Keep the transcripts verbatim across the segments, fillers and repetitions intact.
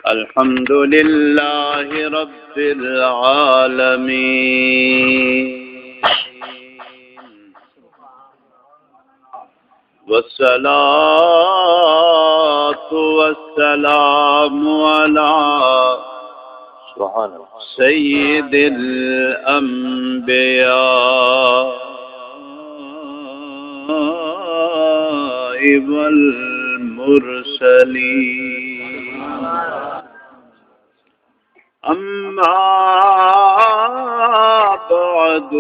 الحمد لله رب العالمين، والصلاة والسلام على سبحان الله. سيد الأنبياء والمرسلين. أما بعد،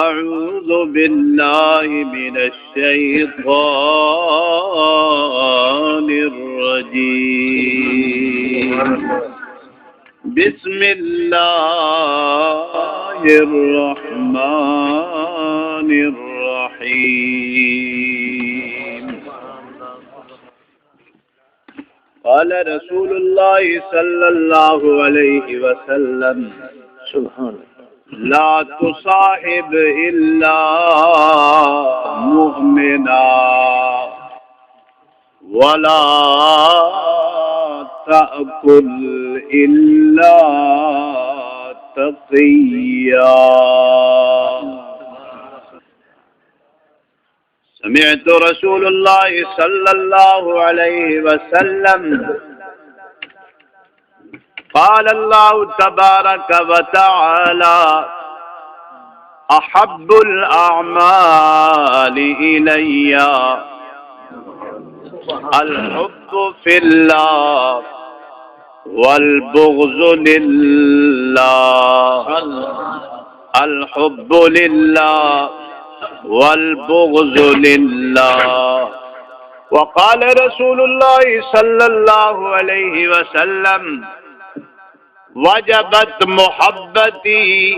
أعوذ بالله من الشيطان الرجيم. بسم الله الرحمن الرحيم. قال رسول الله صلى الله عليه وسلم، سبحان الله. لا تصاحب إلا مؤمنا، ولا تأكل إلا تقيا. سمعت رسول الله صلى الله عليه وسلم قال الله تبارك وتعالى: أحب الأعمال إلي الحب في الله والبغض لله. الحب لله والبغض لله. وقال رسول الله صلى الله عليه وسلم: وجبت محبتي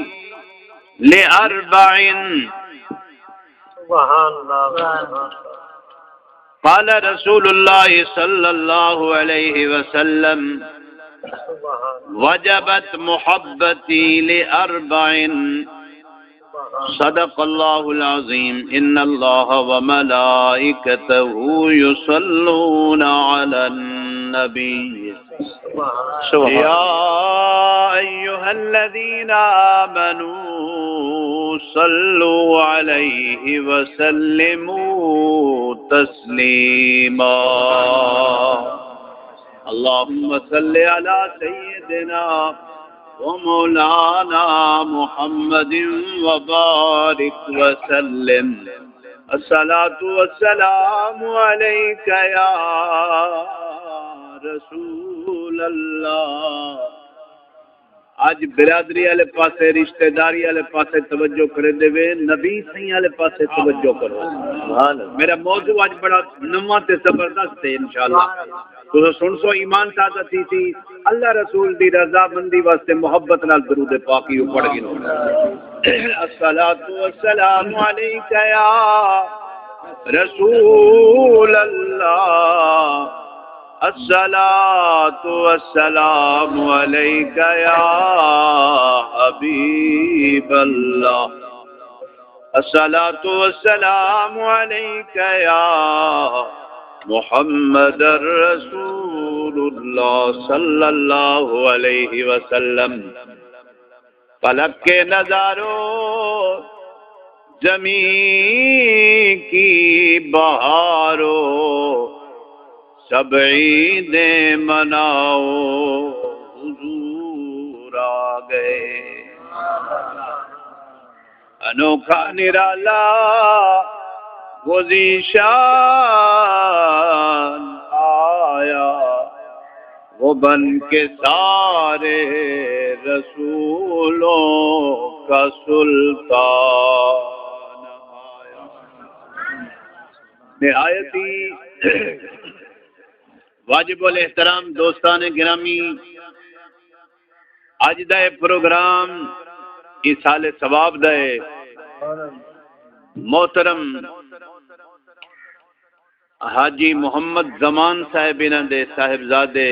لأربع. سبحان الله. قال رسول الله صلى الله عليه وسلم: وجبت محبتي لأربع. صدق الله العظيم. إن الله وملائكته يصلون على النبي. سبحان الله. يا أيها الذين آمنوا صلوا عليه وسلموا تسليما. اللهم صل على سيدنا ومولانا محمد وبارك وسلم. الصلاة والسلام عليك يا رسول الله. اڄ برادری والے پاسے، رشتہ داری والے پاسے توجہ کریندے وے، نبی سئیں والے پاسے توجہ کرو۔ سبحان اللہ۔ میرا موضوع اڄ بڑا نواں تے زبردست ہے، انشاءاللہ تساں سݨسو، ایمان تازہ تھیسی۔ اللہ رسول دی رضامندی واسطے محبت نال درود پاک ایہو پڑھ گھنو۔ الصلاة والسلام عليك يا رسول الله، الصلاة والسلام عليك يا حبيب الله، الصلاة والسلام عليك يا محمد رسول الله صلى الله عليه وسلم۔ فلک کے نظاروں، زمین کی بہاروں، سب عیدیں مناؤ، حضور آ گئے۔ انوکھا نرالا وہ ذیشان آیا، وہ بن کے سارے رسولوں کا سلطان آیا۔ نہایت ہی واجب الاحترام دوستان گرامی، اڄ دا اے پروگرام ایصال ثواب دا اے۔ محترم حاجی محمد زمان صاحب، انہاں دے صاحبزادے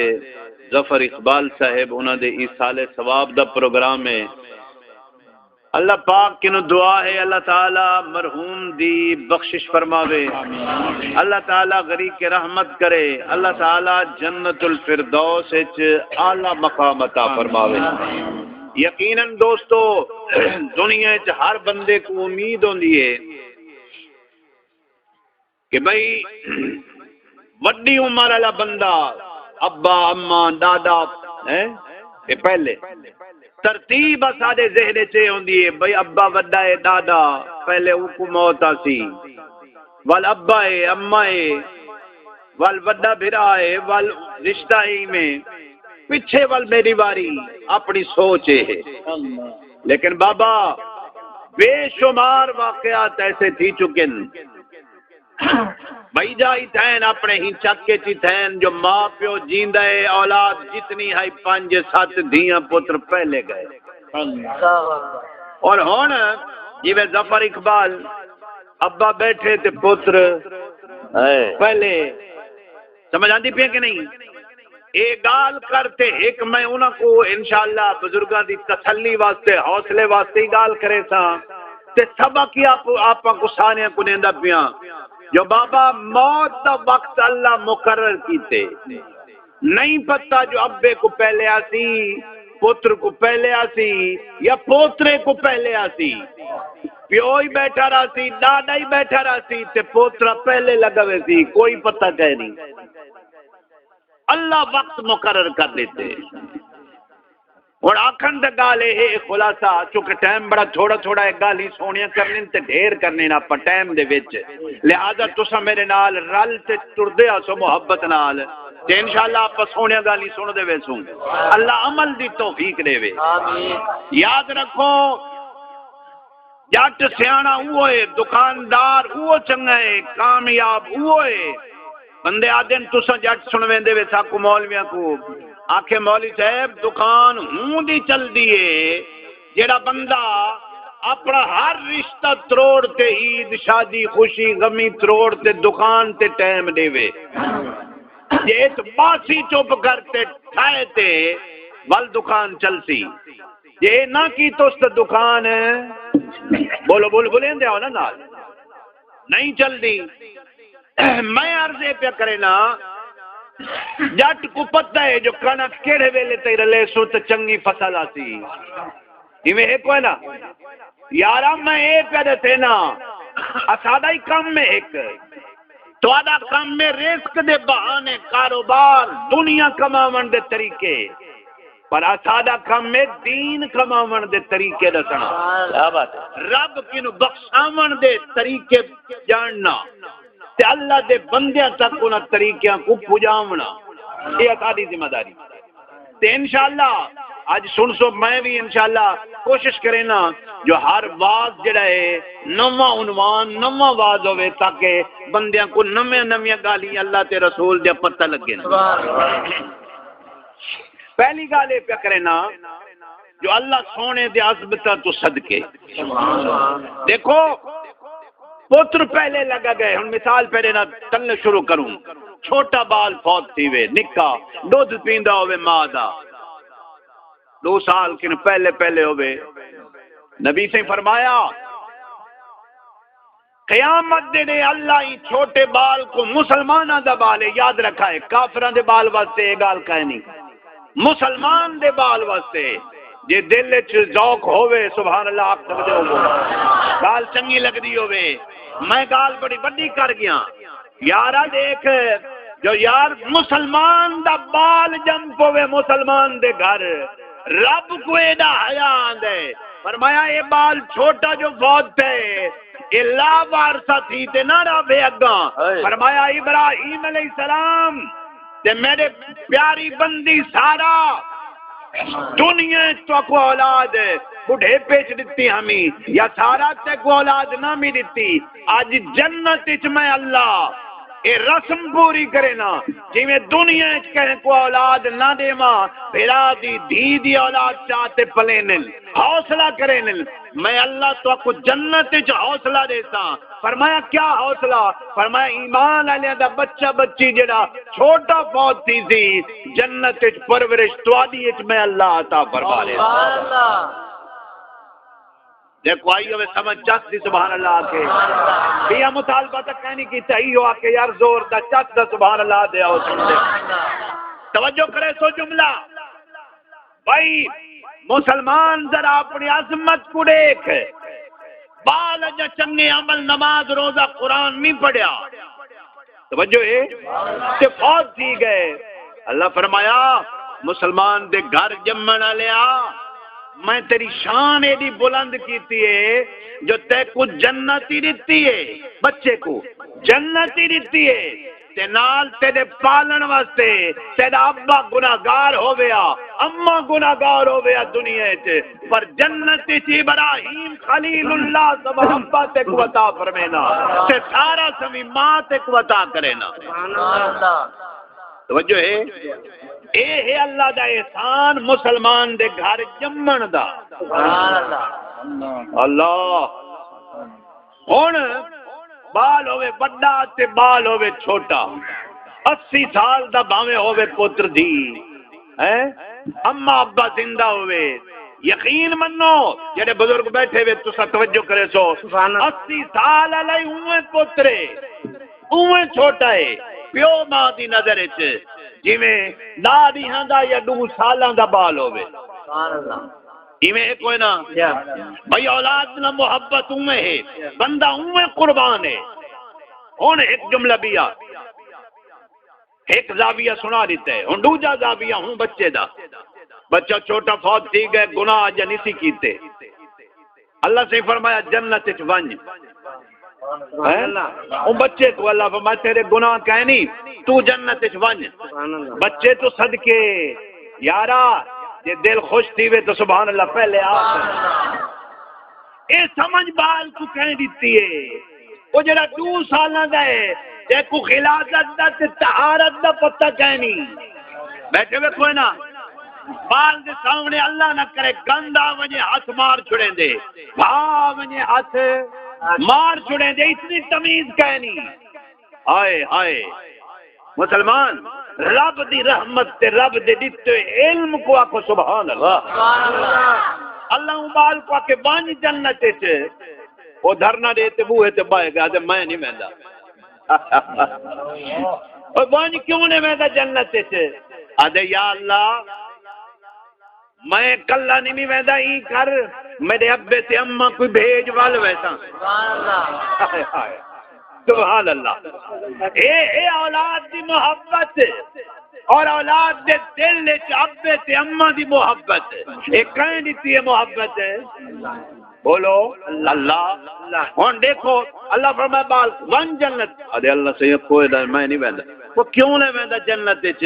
ظفر اقبال صاحب، انہاں دے ایصال ثواب دا پروگرام ہے۔ اللہ پاک کنوں دعا ہے، اللہ تعالیٰ مرحوم دی بخشش فرماوے، اللہ تعالیٰ غریق رحمت کرے، اللہ تعالیٰ جنت الفردوس اچ اعلیٰ مقام عطا فرماوے۔ یقیناً دوستو، دنیا اچ ہر بندے کوں امید ہوندی ہے کہ بھئی، وݙی عمر والا بندہ، ابا، اماں، ݙاݙا، ہیں، اے پہلے۔ ترتیب اساݙے ذہن اچ اے ہوندی ہے، بھئی، ابا وݙا ہے، ݙاݙا، پہلے اونکوں موت آسی، ول ابا ہے، اماں ہے، ول وݙا بھرا ہے، ول رشتہ ہے، ایویں پچھے ول میݙی واری، اپݨی سوچ اے ہے۔ لیکن بابا، بے شمار واقعات ایسے تھی چکن، بھئی جا اتھین اپݨے ہی چک اچ اتھین جو ماء پیو جیندا ہے، اولاد جتنی ہئی، پنج ست دھیاں پتر پہلے ڳئے۔ اور ہݨ جیویں ظفر اقبال، ابا ٻیٹھے تے پتر پہلے، سمجھ آندی پئی کہ نہیں؟ اے ڳالھ کر تے ہک میں انہاں کوں انشاءاللہ بزرگاں دی تسلی واسطے، حوصلے واسطے ہی ڳالھ کریساں، تے سبق ہی آپ، آپاں کوں ساریاں کوں ݙیندا پیاں جو بابا، موت دا وقت اللہ مقرر کیتے، نہیں پتہ جو ابے کوں پہلے آسی، پتر کوں پہلے آسی، یا پوترے کوں پہلے آسی۔ پیو ہی ٻیٹھا رہسی، ݙاݙا ہی ٻیٹھا رہسی، تے پوترا پہلے لڳا ویسی، کوئی پتہ کائے نہیں۔ اللہ وقت مقرر کر ݙتے۔ ہݨ آکھݨ دا ڳالھ اے ہے، خلاصہ، چونکہ ٹائم بڑا تھوڑا تھوڑا ہے، ڳالھیں سوہݨیاں کرنین تے ڈھیر کرنین آپاں ٹائم دے وچ، لہذا تساں میݙے نال رل تے ٹردے آسو محبت نال، تے انشاءاللہ آپاں سوہݨیاں ڳالھیں سݨدے ویسوں۔ اللہ عمل دی توفیق ݙیوے۔ یاد رکھو، ڄٹ سیاݨا اوہو ہے، دکاندار اوہو چنڳا ہے، کامیاب اوہو ہے۔ بندے آہدن، تساں ڄٹ سݨویندے وے ساکوں مولویاں کوں۔ آکھے، مولوی صاحب، دکان ہوں دی چلدی ہے، جیڑھا بندہ اپݨا ہر رشتہ تروڑ تے، عید، شادی، خوشی، غمی تروڑ تے دکان تے ٹائم ݙیوے۔ جے اچ باسی چپ کر تے ٹھائے تے ول دکان چلسی۔ جے اے نہ کیتس تاں دکان، بولو، بول، بولیندے آؤ نا نال، نہیں چلدی۔ میں عرض اے پیا کرینا، ڄٹ کوں پتہ ہے جو کݨک کیڑھے ویلے تئیں رلیسوں تے چنڳی فصل آسی۔ ایویں ہک ہوئے نا؟ یارا، میں اے پیا ݙسینا، اساݙا ہی کم ہے ہک۔ تہاݙا کم ہے رزق دے بہانے، کاروبار، دنیا کماوݨ دے طریقے، پر اساݙا کم ہے دین کماوݨ دے طریقے ݙسݨا۔ کیا بات ہے۔ رب کنوں بخشاوݨ دے طریقے ڄاݨنا تے اللہ دے بندیاں تک انہاں طریقیاں کوں پڄاوݨا، اے اساݙی ذمہ داری۔ تے انشاءاللہ اڄ سݨسو، میں وی انشاءاللہ کوشش کرینا جو ہر وعظ جیڑھا ہے نواں عنوان، نواں وعظ ہووے، تاکہ بندیاں کوں نویاں نویاں ڳالھیں اللہ تے رسول دیاں پتہ لڳن۔ پہلی ڳالھ اے پیا کرینا جو اللہ سوہݨے دے عظمتاں توں صدقے۔ ݙیکھو، پتر پہلے لڳا ڳئے۔ ہݨ مثال پیݙے نال تلے شروع کروں۔ چھوٹا ٻال فوت تھیوے، نکا، ݙدھ پیندا ہووے ماء دا، ݙو سال کن پہلے پہلے ہووے۔ نبی سئیں فرمایا، قیامت دے ݙینہہ اللہ ایں چھوٹے ٻال کوں، مسلماناں دا ٻال ہے، یاد رکھائے، کافراں دے ٻال واسطے اے ڳالھ کائنی۔ مسلمان دے ٻال واسطے جے دل اچ ذوق ہووے، سبحان اللہ آکھ سڳدے ہووو، ڳالھ چنڳی لڳدی ہووے۔ میں ڳالھ بڑی وݙی کر ڳیاں۔ یارا ݙیکھ جو یار، مسلمان دا ٻال ڄم پووے مسلمان دے گھر، رب کوں ایݙا حیا آندے۔ فرمایا، اے ٻال چھوٹا جو فوت تھئے، اے لا وارثہ تھی تے نہ رہوے اڳاں۔ ہائے۔ فرمایا، ابراہیم علیہ السلام تے میݙے پیاری بندی سارہ، دنیا اچ تہاکوں اولاد ٻڈھیپے اچ ݙتی ہمی، یا سارہ تیکوں اولاد نہ می ݙتی، اڄ جنت اچ میں اللہ اے رسم پوری کرینا، جیویں دنیا اچ کہیں کوں اولاد نہ ݙیواں، بھرا دی دھی دی اولاد چا تے پلینن، حوصلہ کرینن۔ میں اللہ تہاکوں جنت اچ حوصلہ ݙیساں۔ فرمایا، کیا حوصلہ؟ فرمایا، ایمان آلیاں دا بچہ بچی جیڑھا چھوٹا فوت تھیسی، جنت اچ پرورش تہاݙی اچ میں اللہ عطا فرما ݙیساں۔ سبحان اللہ۔ جے کو آئی ہوے سمجھ چس دی سبحان اللہ آکھے۔ بیا مطالبہ تک کہیں نہیں کیتا، ایہو آکھے یار زور دا چس دا سبحان اللہ دے آؤ سن دے۔ توجہ کرے سو جملہ۔ بھائی، مسلمان ذرا اپنی عظمت کو دیکھ۔ بال اجا چنگے عمل، نماز، روزہ، قرآن نہیں پڑھیا۔ توجہ ہے؟ تے فوت تھی گئے۔ اللہ فرمایا، مسلمان دے گھر جمن والیا، میں تیری شان ایڈی بلند کیتی ہے جو تیکو جنت ہی دتی ہے، بچے کو جنت ہی دتی ہے۔ تے نال تیݙے پالݨ واسطے تیݙا ابا گناہگار ہوویا، اماں گناہگار ہوویا دنیا اچ، پر جنت اچ ابراہیم خلیل اللہ سما ابا تیکوں عطا فرمینا، تے سارا سمی ماں تیکوں عطا کرینا۔ سبحان اللہ۔ توجہ ہے؟ اے ہے اللہ دا احسان مسلمان دے گھر جمݨ دا۔ سبحان اللہ۔ اللہ۔ ہݨ ٻال ہووے وݙا تے ٻال ہووے چھوٹا، اسی سال دا بھاویں ہووے پتر دھی، ہیں؟ اماں ابا زندہ ہووے، یقین منو، جیڑھے بزرگ ٻیٹھے وے، تساں توجہ کریسو، سبحان اللہ۔ اسی سال آلا ہی اونویں پتر ہے، اونویں چھوٹا ہے، پیو ماں دی نظر اچ جیویں ݙاہ ݙینہاں دا یا ݙو سالاں دا ٻال ہووے۔ سبحان اللہ۔ ایویں ہے کوئی نہ؟ یا۔ بھئی اولاد نہ محبت اونویں ہے، بندہ اونویں قربان ہے۔ ہݨ ہک جملہ ٻیا، ہک زاویہ سݨا ݙتا ہے، ہݨ ݙوجھا زاویہ ہوں بچے دا۔ بچہ چھوٹا فوت تھی ڳئے، گناہ اجا نسی کیتے۔ اللہ سئیں فرمایا جنت اچ ونڄ۔ ہیں؟ اوں بچے کوں اللہ فرمائے، تیرے گناہ کائنی، توں جنت اچ ونڄ۔ سبحان اللہ۔ بچے توں صدقے، یارا، جے دل خوش تھیوے تاں سبحان اللہ پہلے آکھ۔ اے سمجھ ٻال کوں کہیں ݙتی ہے؟ او جیڑھا ݙو سالاں دا ہے، تیکوں غلاظت دا تے طہارت دا پتہ کائنی۔ ٻیٹھے وے کوئی نہ، ٻال دے سامݨے اللہ نہ کرے گند آ ونڄے، ہتھ مار چھڑیندے، بھا ونڄے، ہتھ مار چھڑیندے، اتنی تمیز کائنی۔ ہائے ہائے۔ مسلمان، رب دی رحمت تے رب دے ݙتے علم کوں آکھو سبحان اللہ۔ سبحان اللہ۔ اللہ اوں ٻال کوں آکھے ونڄ جنت اچ، او دھرنا ݙے تے بوہے تے ٻہہ ڳیا، آہدے میں نہیں ویندا۔ او ونڄ کیوں نہیں ویندا جنت اچ؟ آہدے یا اللہ، میں کلھا نہیں وی ویندا، ایں کر میݙے ابے تے اماں کوں بھیج ول ویساں۔ سبحان اللہ۔ ہائے ہائے۔ سبحان اللہ۔ اے، اے اولاد دی محبت اور اولاد دے دل وچ ابے تے اماں دی محبت، اے کہیں ݙتی ہے محبت؟ بولو اللہ۔ ہݨ ݙیکھو، اللہ فرمائے ٻال ونڄ جنت، آہدے اللہ سئیں کوئی نہ، میں نہیں ویندا۔ او کیوں نہیں ویندا جنت وچ؟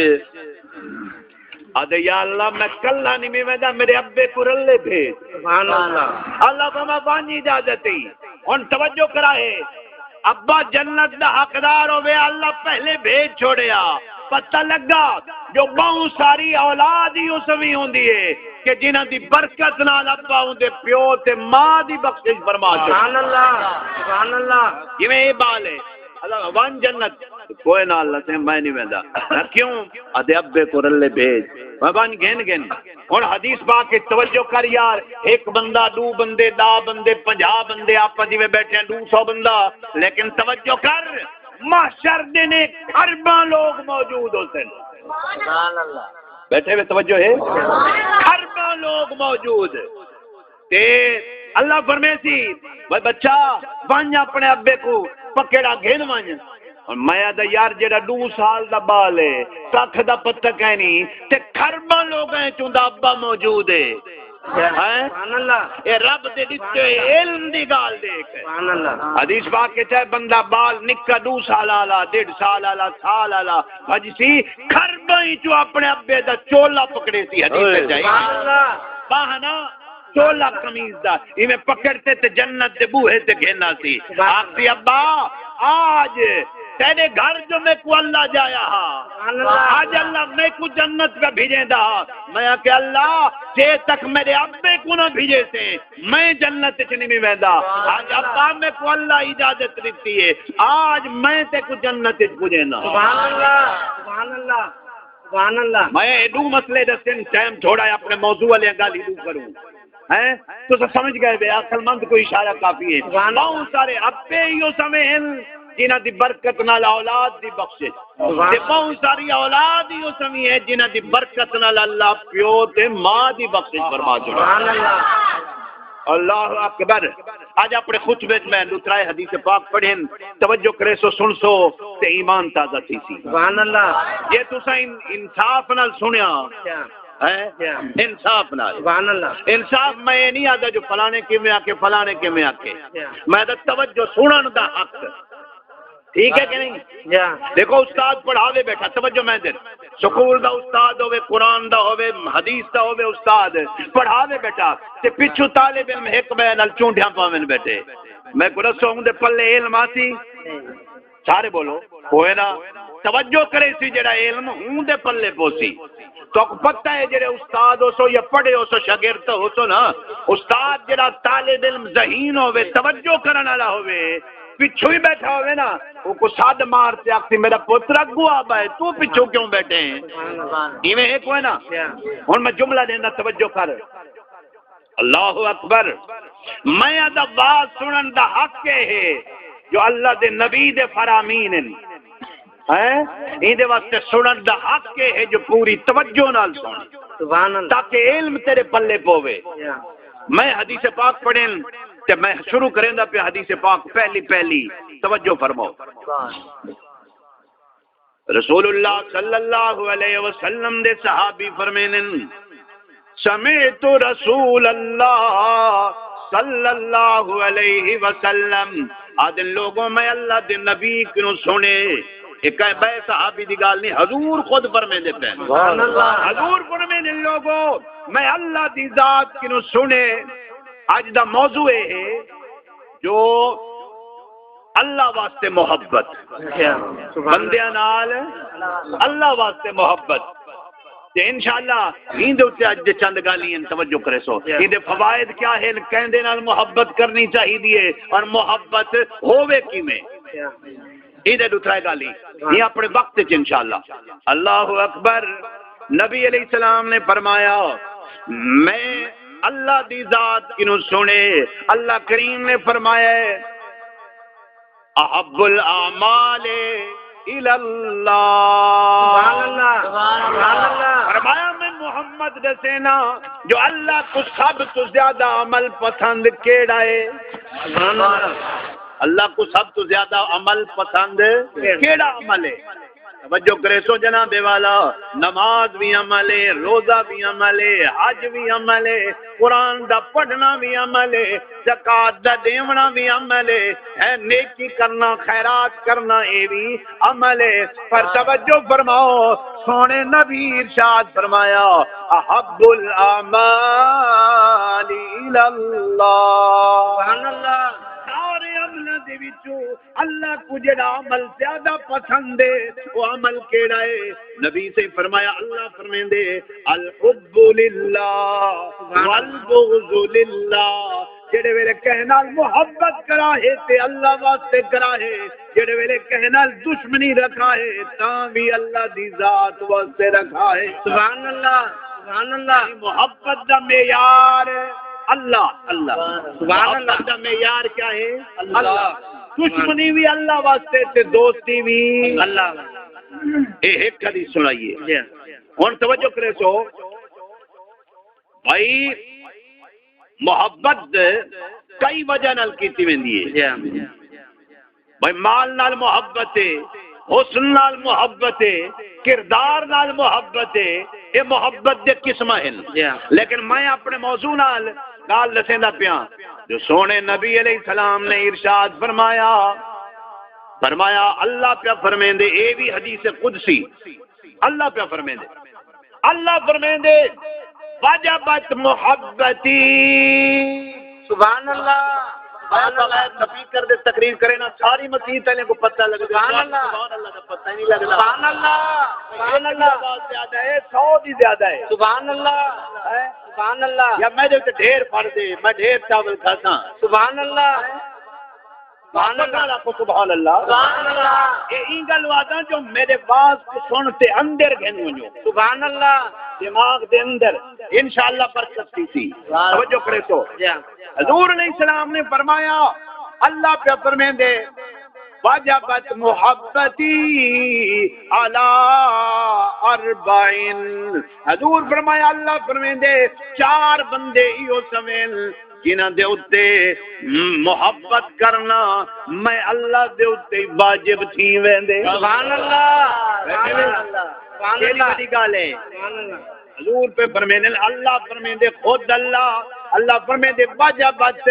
آہدے یا اللہ میں کلھا نہیں وی ویندا، میݙے ابے کوں رلے بھیج۔ سبحان اللہ۔ اللہ فرما ونڄ اجازت ہئی۔ ہݨ توجہ کرائے، ابا جنت دا حقدار ہووے، اللہ پہلے بھیج چھوڑیا۔ پتہ لڳا جو ٻہوں ساری اولاد ہی اس وی ہوندی ہے کہ جنہاں دی برکت نال ابا اوندے پیو تے ماں دی بخشش فرما چھوڑے۔ سبحان اللہ، سبحان اللہ۔ جیویں اے ٻال ہے، اللہ ونڄ جنت، کوئی نہ اللہ سئیں میں نہیں ویندا۔ میں کیوں؟ آہدے ابے کوں رلے بھیج۔ میں ونڄ گھن گھن۔ ہݨ حدیث پاک اچ توجہ کر یار، ہک بندہ، ݙو بندے، ݙاہ بندے، پنجاہ بندے، آپاں جیویں ٻیٹھے ہیں ݙو سو بندہ، لیکن توجہ کر، محشر دے نے ارباں لوگ موجود ہوسن۔ سبحان اللہ۔ ٻیٹھے وے توجہ ہے؟ ارباں لوگ موجود۔ تے اللہ فرمیسی، "وے بچہ، ونڄ اپݨے ابے کوں پکڑا گھن ونڄ۔" ہݨ میں آہدا، "یار، جیڑھا ݙو سال دا ٻال ہے، ککھ دا پتہ کائنی، تے کھرباں لوگاں اچ اوندا ابا موجود ہے۔" ہیں؟ سبحان اللہ۔ اے رب دے ݙتے علم دی ڳالھ ݙیکھ۔ سبحان اللہ۔ حدیث پاک اچ ہے، بندہ ٻال نکا ݙو سال آلا، ݙیڈھ سال آلا، سال آلا، بھڄسی، کھرباں اچوں اپݨے ابے دا چولا پکڑیسی۔ حدیث اچ ہے۔ سبحان اللہ۔ ٻاہنا چولا قمیض دا، ایویں پکڑ تے تے جنت دے بوہے تے گھن آسی۔ سبحان اللہ۔ آکھسی، "ابا، آج تیݙے گھر جو میکوں اللہ جایا ہا، سبحان اللہ۔ آج اللہ میکوں جنت پیا بھیجیندا ہا۔" میں آکھیا، "اللہ، جے تک میݙے ابے کوں نہ بھیجیسیں، میں جنت اچ نہیں ویندا۔ آج ابا میکوں اللہ اجازت ݙتی ہے، آج میں تیکوں جنت اچ پڄینداں۔" سبحان اللہ، سبحان اللہ، سبحان اللہ۔ میں اے ݙو مسئلے ݙسن، ٹائم تھوڑا ہے، اپݨے موضوع والیاں ڳالھیں ݙو کروں۔ ہیں؟ تساں سمجھ ڳئے وے، عقل مند کوں اشارہ کافی ہے۔ سبحان اللہ۔ ٻہوں سارے ابے ایہو سویں ہن جنہاں دی برکت نال اولاد دی بخشش، سبحان تے ٻہوں ساری اولاد ایہو سویں ہے جنہاں دی برکت نال اللہ پیو تے ماں دی بخشش فرما چھوڑے۔ سبحان اللہ۔ اللہ اکبر۔ اڄ اپݨے خطبے وچ میں ݙو ترائے حدیث پاک پڑھن، توجہ کریسو، سݨسو تے ایمان تازہ تھیسی۔ سبحان اللہ۔ جے تساں ان-، انصاف نال سݨیا، کیا؟ ہیں؟ کیا؟ انصاف نال۔ سبحان اللہ۔ انصاف میں اے نہیں آہدا جو فلانے کیویں آکھے، فلانے کیویں آکھے۔ کیا؟ میں آہدا توجہ، سݨݨ دا حق۔ ٹھیک ہے کہ نہیں؟ جی۔ دیکھو، استاد پڑھاوے ٻیٹھا، توجہ میں دے۔ سکول دا استاد ہووے، قرآن دا ہووے، حدیث دا ہووے، استاد پڑھاوے ٻیٹھا، تے پچھوں طالب علم ہک ٻئے نال چونڈیاں پاون ٻیٹھے۔ میکوں ݙسو، اوندے پلے علم آسی؟ سارے بولو، ہوئے نا؟ توجہ کریسی جیڑھا علم اوندے پلے پوسی۔ تہاکوں پتہ ہے جیڑھے استاد ہوسو یا پڑھے ہوسو، شاگرد تاں ہوسو نا، استاد جیڑھا طالب علم ذہین ہووے، توجہ کرݨ والا ہووے، پچھوں ہی ٻیٹھا ہووے نا، اوکوں سݙ مار تے آکھسی، "میݙا پتر اڳوں آ ٻہہ، توں پچھوں کیوں ٻیٹھے ہیں؟" ایویں ہے کوئی نا؟ ہݨ میں جملہ ݙیندا، توجہ کر۔ اللہ اکبر۔ میں آہدا، واز سݨݨ دا حق اے ہے جو اللہ دے نبی دے فرامین ہن۔ ہیں؟ ایندے واسطے سݨݨ دا حق اے ہے جو پوری توجہ نال سݨ۔ سبحان اللہ۔ تاکہ علم تیݙے پلے پووے۔ جی۔ میں حدیث پاک پڑھن تے میں شروع کریندا پیا حدیث پاک پہلی پہلی، توجہ فرماؤ۔ سبحان۔ رسول اللہ صلی اللہ علیہ وسلم دے صحابی فرمیندن، "سمعت رسول اللہ صلی اللہ علیہ وسلم"، آہدن، لوگوں، میں اللہ دے نبی کنوں سݨے۔ اے کہیں ٻئے صحابی دی ڳالھ نہیں، حضور خود فرمیندے پئے۔ سبحان اللہ۔ حضور فرمیندن، لوگوں، میں اللہ دی ذات کنوں سݨے۔ اڄ دا موضوع اے ہے جو اللہ واسطے محبت، اچھا، سبحان اللہ۔ بندیاں نال اللہ واسطے محبت۔ تے انشاءاللہ ایندے اتے اڄ دے چند ڳالھیں ہن، توجہ کریسو۔ جی۔ ایندے فوائد کیا ہن، کیندے نال محبت کرݨی چاہیدی ہے اور محبت ہووے کیویں؟ جی۔ ایندے ݙو ترائے ڳالھیں، اے اپݨے وقت وچ انشاءاللہ۔ اللہ اکبر۔ نبی علیہ السلام نے فرمایا، میں اللہ دی ذات کنوں سݨے، اللہ کریم نے فرمایا ہے، "احب الاعمال الی اللہ۔" سبحان اللہ، سبحان اللہ۔ فرمایا، میں محمد ݙسینا جو اللہ کوں سب توں زیادہ عمل پسند کیڑھا ہے؟ سبحان اللہ۔ اللہ کوں سب توں زیادہ عمل پسند کیڑھا عمل ہے؟ توجہ کریسو جناب والا، نماز وی عمل ہے، روزہ وی عمل ہے، حج وی عمل ہے، قرآن دا پڑھنا وی عمل ہے، زکوٰۃ دا ݙیوݨا وی عمل ہے، ہے نیکی کرنا، خیرات کرنا، اے وی عمل ہے۔ پر توجہ فرماؤ، سوہݨے نبی ارشاد فرمایا، "احب الاعمال الی اللہ۔" سبحان اللہ۔ سارے عملاں دے وچوں اللہ کوں جیڑھا عمل زیادہ پسند ہے، او عمل کیڑھا ہے؟ نبی سے فرمایا، اللہ فرمیندے، "الحب للہ سبحان اللہ۔ والبغض للہ۔" جیڑھے ویلے کہیں نال محبت کراہے تے اللہ واسطے کراہے، جیڑھے ویلے کہیں نال دشمنی رکھاہے تاں وی اللہ دی ذات واسطے رکھاہے۔ سبحان اللہ، سبحان اللہ۔ یعنی محبت دا معیار اللہ، اللہ۔ سبحان اللہ۔ محبت دا معیار کیا ہے؟ اللہ۔ اللہ۔ دشمنی وی اللہ واسطے تے دوستی وی اللہ واسطے۔ اے ہک حدیث سݨائیے۔ جی۔ ہݨ توجہ کریسو۔ بھائی، محبت کئی وجہ نال کیتی ویندی ہے۔ جی۔ بھائی، مال نال محبت ہے، حسن نال محبت ہے، کردار نال محبت ہے، اے محبت دے قسم ہن۔ جی۔ لیکن میں اپݨے موضوع نال ڳالھ ݙسیندا پیاں جو سوہݨے نبی علیہ السلام نے ارشاد فرمایا، فرمایا، اللہ پیا فرمیندے، اے وی حدیث قدسی، اللہ پیا فرمیندے، اللہ فرمیندے، "وجبت محبتی۔" سبحان اللہ۔ میں بغیر سپیکر دے تقریر کرے نا، ساری مسیت والے کو پتہ لگ جائے۔ سبحان اللہ۔ سبحان اللہ دا پتہ ہی نہیں لگدا۔ سبحان اللہ۔ سبحان اللہ۔ آواز زیادہ ہے، سو دی زیادہ ہے۔ سبحان اللہ۔ ہیں؟ سبحان اللہ۔ یا میں دے تے ڈھیر پڑھ دے، میں ڈھیر چاول کھاساں۔ سبحان اللہ۔ سبحان اللہ۔ آکھو سبحان اللہ۔ سبحان اللہ۔ اے ایں ڳل واسطے جو میݙے واز کوں سݨ تے اندر گھن ونڄو۔ سبحان اللہ۔ دماغ دے اندر انشاءاللہ برکت تھیسی۔ سبحان اللہ۔ توجہ کرے تو۔ جی ہاں۔ حضور علیہ السلام نے فرمایا، اللہ پیا فرمیندے، "وجبت محبتی علی اربعین۔" حضور فرمایا، اللہ فرمیندے، چار بندے ایہو سوین جنہاں دے اُتے محبت کرنا میں اللہ دے اُتے واجب تھی ویندے۔ سبحان اللہ، سبحان اللہ، سبحان اللہ۔ کیݙی وݙی ڳالھ ہے۔ سبحان اللہ۔ حضور پہ فرمیندے، اللہ فرمیندے، خود اللہ، اللہ فرمیندے، "وجبت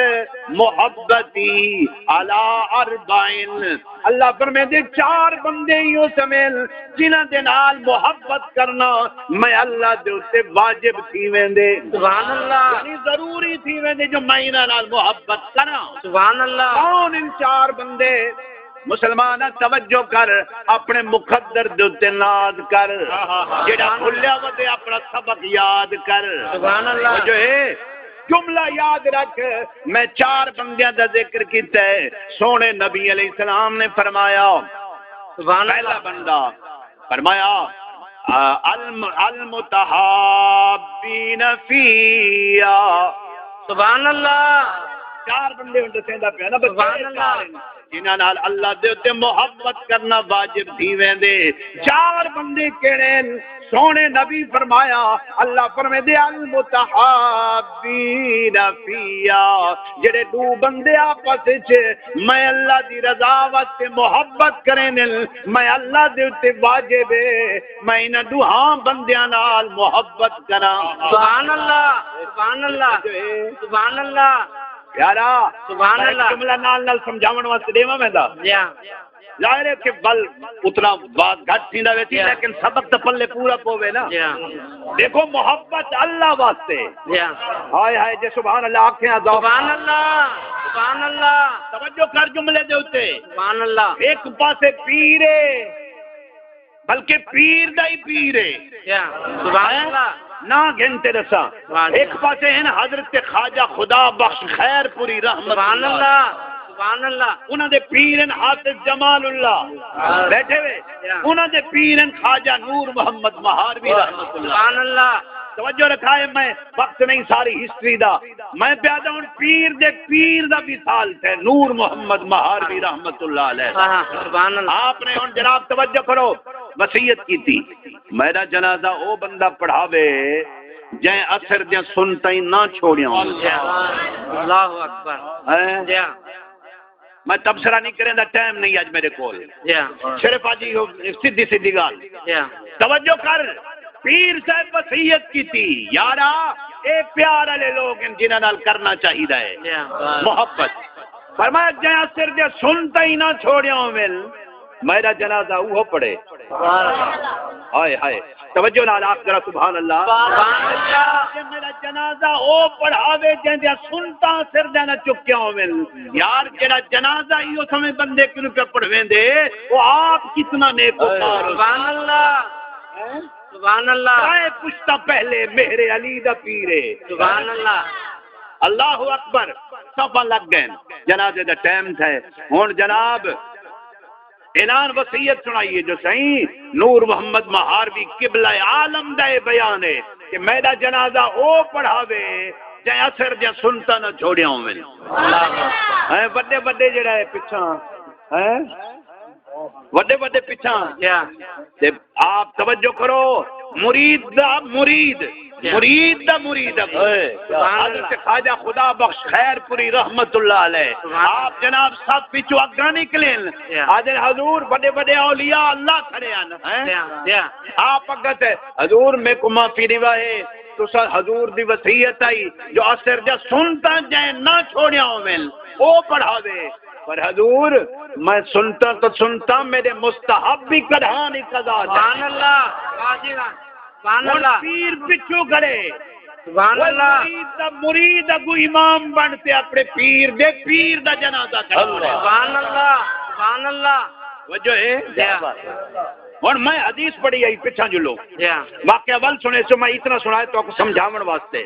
محبتی علی اربعین۔" اللہ فرمیندے، چار بندے ایہو سوین جنہاں دے نال محبت کرنا میں اللہ دے اُتے واجب تھی ویندے۔ سبحان اللہ۔ یعنی ضروری تھی ویندے جو میں انہاں نال محبت کراں۔ سبحان اللہ۔ کون ان چار بندے؟ مسلمان، توجہ کر، اپݨے مقدر دے اُتے ناز کر۔ ہاں، ہاں، ہاں۔ جیڑھا بھلیا ودے اپݨا سبق یاد کر۔ سبحان اللہ۔ توجہ ہے، جملہ یاد رکھ، میں چار بندیاں دا ذکر کیتا ہے۔ سوہݨے نبی علیہ السلام نے فرمایا، سبحان اللہ۔ پہلا بندہ فرمایا، آ، الم-، المتحابین فی۔ سبحان اللہ۔ چار بندے ہن ݙسیندا پیا نا، بس سبحان چار اللہ۔ ہن، جنہاں نال اللہ دے اُتے محبت کرنا واجب تھی ویندے۔ چار بندے کیڑھے ہن؟ سوہݨے نبی فرمایا، اللہ فرمیندے، "المتحابین فی"، جڑے ݙو بندے آپس وچ میں اللہ دی رضا واسطے محبت کریندن، میں اللہ دے اُتے واجب ہے میں انہاں ݙوہاں بندیاں نال محبت کراں۔ سبحان اللہ، سبحان اللہ، سبحان اللہ۔ پیارا، سبحان میں اللہ۔ جملہ نال نال سمجھاوݨ واسطے ݙیواں ویندا۔ جی ہاں۔ ظاہر ہے کہ ول اتنا واد گھٹ تھیندا ویسی، جی ہاں۔ لیکن سبق تاں پلے پورا پووے نا۔ جی ہاں۔ ݙیکھو، محبت اللہ واسطے۔ جی ہاں۔ ہائے ہائے، جے سبحان اللہ آکھیں، ذوق۔ سبحان اللہ، سبحان اللہ۔ توجہ کر جملے دے اُتے۔ سبحان اللہ۔ ہک پاسے پیر ہے، بلکہ پیر دا ہی پیر ہے۔ کیا؟ سبحان اللہ۔ نہ گھن تے ݙساں۔ سبحان اللہ۔ ہک پاسے ہن حضرت خواجہ خدا بخش خیر پوری رحمت اللہ۔ سبحان اللہ، سبحان اللہ۔ انہاں دے پیر ہن حافظ جمال اللہ۔ ہاں۔ ٻیٹھے ہوئے۔ کیا؟ انہاں دے پیر ہن خواجہ نور محمد مہاروی رحمت اللہ۔ سبحان اللہ۔ توجہ رکھائے، میں وقت نہیں ساری ہسٹری دا۔ میں پیا ݙساں، ہن پیر دے پیر دا وصال تھئے، نور محمد مہاروی رحمت اللہ علیہ۔ ہاں، ہاں، سبحان اللہ۔ آپ نے ہن جناب توجہ کرو، وصیت کیتی، میݙا جنازہ او بندہ پڑھاوے جئیں عصر دیاں سنتاں ہی نہ چھوڑیاں ہوون۔ اللہ اکبر۔ ہیں؟ جی ہاں۔ میں تبصرہ نہیں کریندا، ٹائم نہیں اڄ میݙے کول۔ جی ہاں۔ صرف اڄ ایہو سدھی سدھی ڳالھ۔ جی ہاں۔ توجہ کر، پیر صاحب وصیت کیتی، یارا، اے پیار والے لوگ ہن جنہاں نال کرنا چاہیدا ہے۔ جی ہاں۔ محبت۔ فرمایا، جئیں عصر دیاں سنتاں ہی نہ چھوڑیاں ہوون، میݙا جنازہ اوہو پڑھے۔ سبحان اللہ۔ ہائے ہائے۔ توجہ نال آکھ ذرا سبحان اللہ۔ سبحان اللہ۔ کہ میݙا جنازہ او پڑھاوے جیندیاں سنتاں سر دے نہ چکیاں ہوون۔ یار، جیڑھا جنازہ ایہو سویں بندے کنوں پیا پڑھویندے، او آپ کتنا نیکوکار ہوسی۔ سبحان اللہ۔ ہیں؟ سبحان اللہ۔ ترائے پشتاں پہلے مہر علی دا پیر ہے۔ سبحان اللہ۔ اللہ اکبر۔ صفاں لڳ ڳئن۔ جنازے دا ٹائم تھئے۔ ہݨ جناب، اعلان وصیت سݨائیے جو سئیں نور محمد مہاروی قبلہ عالم دا اے بیان ہے کہ میݙا جنازہ او پڑھاوے جئیں عصر دیاں سنتاں نہ چھوڑیاں ہوون۔ اللہ اکبر۔ ہیں وݙے وݙے جیڑھا ہے پچھاں، ہیں وݙے وݙے پچھاں۔ کیا؟ تے آپ توجہ کرو، مرید دا مرید، کیا؟ مرید دا مرید اڳوں۔ اے، سبحان اللہ۔ حضرت خواجہ خدا بخش خیر پوری رحمت اللہ علیہ۔ سبحان اللہ۔ آپ جناب صف وچوں اڳاں نکلن۔ کیا؟ آہدن، حضور، وݙے وݙے اولیاء اللہ کھڑے ہن، ہیں؟ کیا؟ کیا؟ آپ اڳاں تے، حضور، میکوں معافی ݙیوا ہے، تساں حضور دی وصیت آئی جو عصر دیاں سنتاں جئیں نہ چھوڑیاں ہوون، او پڑھاوے۔ پر حضور، میں سنتاں تاں سنتاں، میݙے مستحب وی کݙاہاں نہیں قضا تھئے۔ سبحان اللہ، واہ جی واہ، سبحان اللہ۔ پیر پچھوں کھڑے۔ سبحان اللہ۔ مرید دا مرید اڳوں امام بݨ تے اپݨے پیر دے پیر دا جنازہ کھڑا۔ اللہ۔ سبحان اللہ، سبحان اللہ۔ توجہ ہے؟ جی ہاں۔ ہݨ میں حدیث پڑھی آئی پچھاں جلو۔ جی ہاں۔ واقعہ ول سݨیسو، میں اتنا سݨایا تہاکوں سمجھاوݨ واسطے۔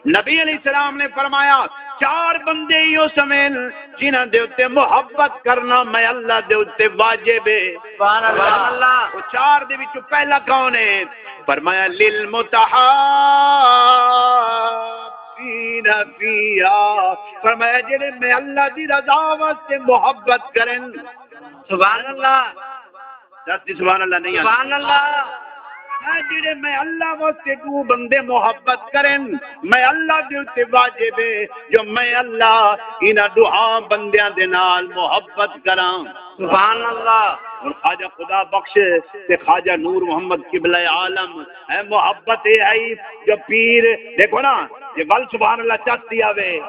نبی علیہ السلام نے فرمایا، چار بندے ہی او سمین جنہاں دے اتے محبت کرنا میں اللہ دے اتے واجب ہے۔ سبحان اللہ۔ سبحان اللہ۔ او چار دے وچوں پہلا کون ہے؟ فرمایا، "للمتحابین فیہا۔" فرمایا، جڑے میں اللہ دی رضا واسطے محبت کرن۔ سبحان اللہ۔ دس دی سبحان اللہ نہیں آندی۔ سبحان اللہ۔ میں جڑے میں اللہ واسطے ݙو بندے محبت کرن، میں اللہ دے اتے واجب ہے جو میں اللہ انہاں ݙوہاں بندیاں دے نال محبت کراں۔ سبحان اللہ۔ ہݨ خواجہ خدا بخش تے خواجہ نور محمد قبلہ عالم اے محبت اے ہئی جو پیر، ݙیکھو نا، جے ول سبحان اللہ چس دی آوے۔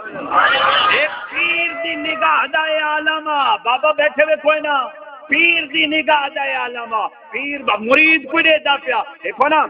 اے پیر دی نگاہ دا اے عالم آ، بابا ٻیٹھے وے کوئی نہ، پیر دی نگاہ دا اے عالم آ، پیر با-، مرید کوئی ݙیہدا پیا، ݙیکھو نا،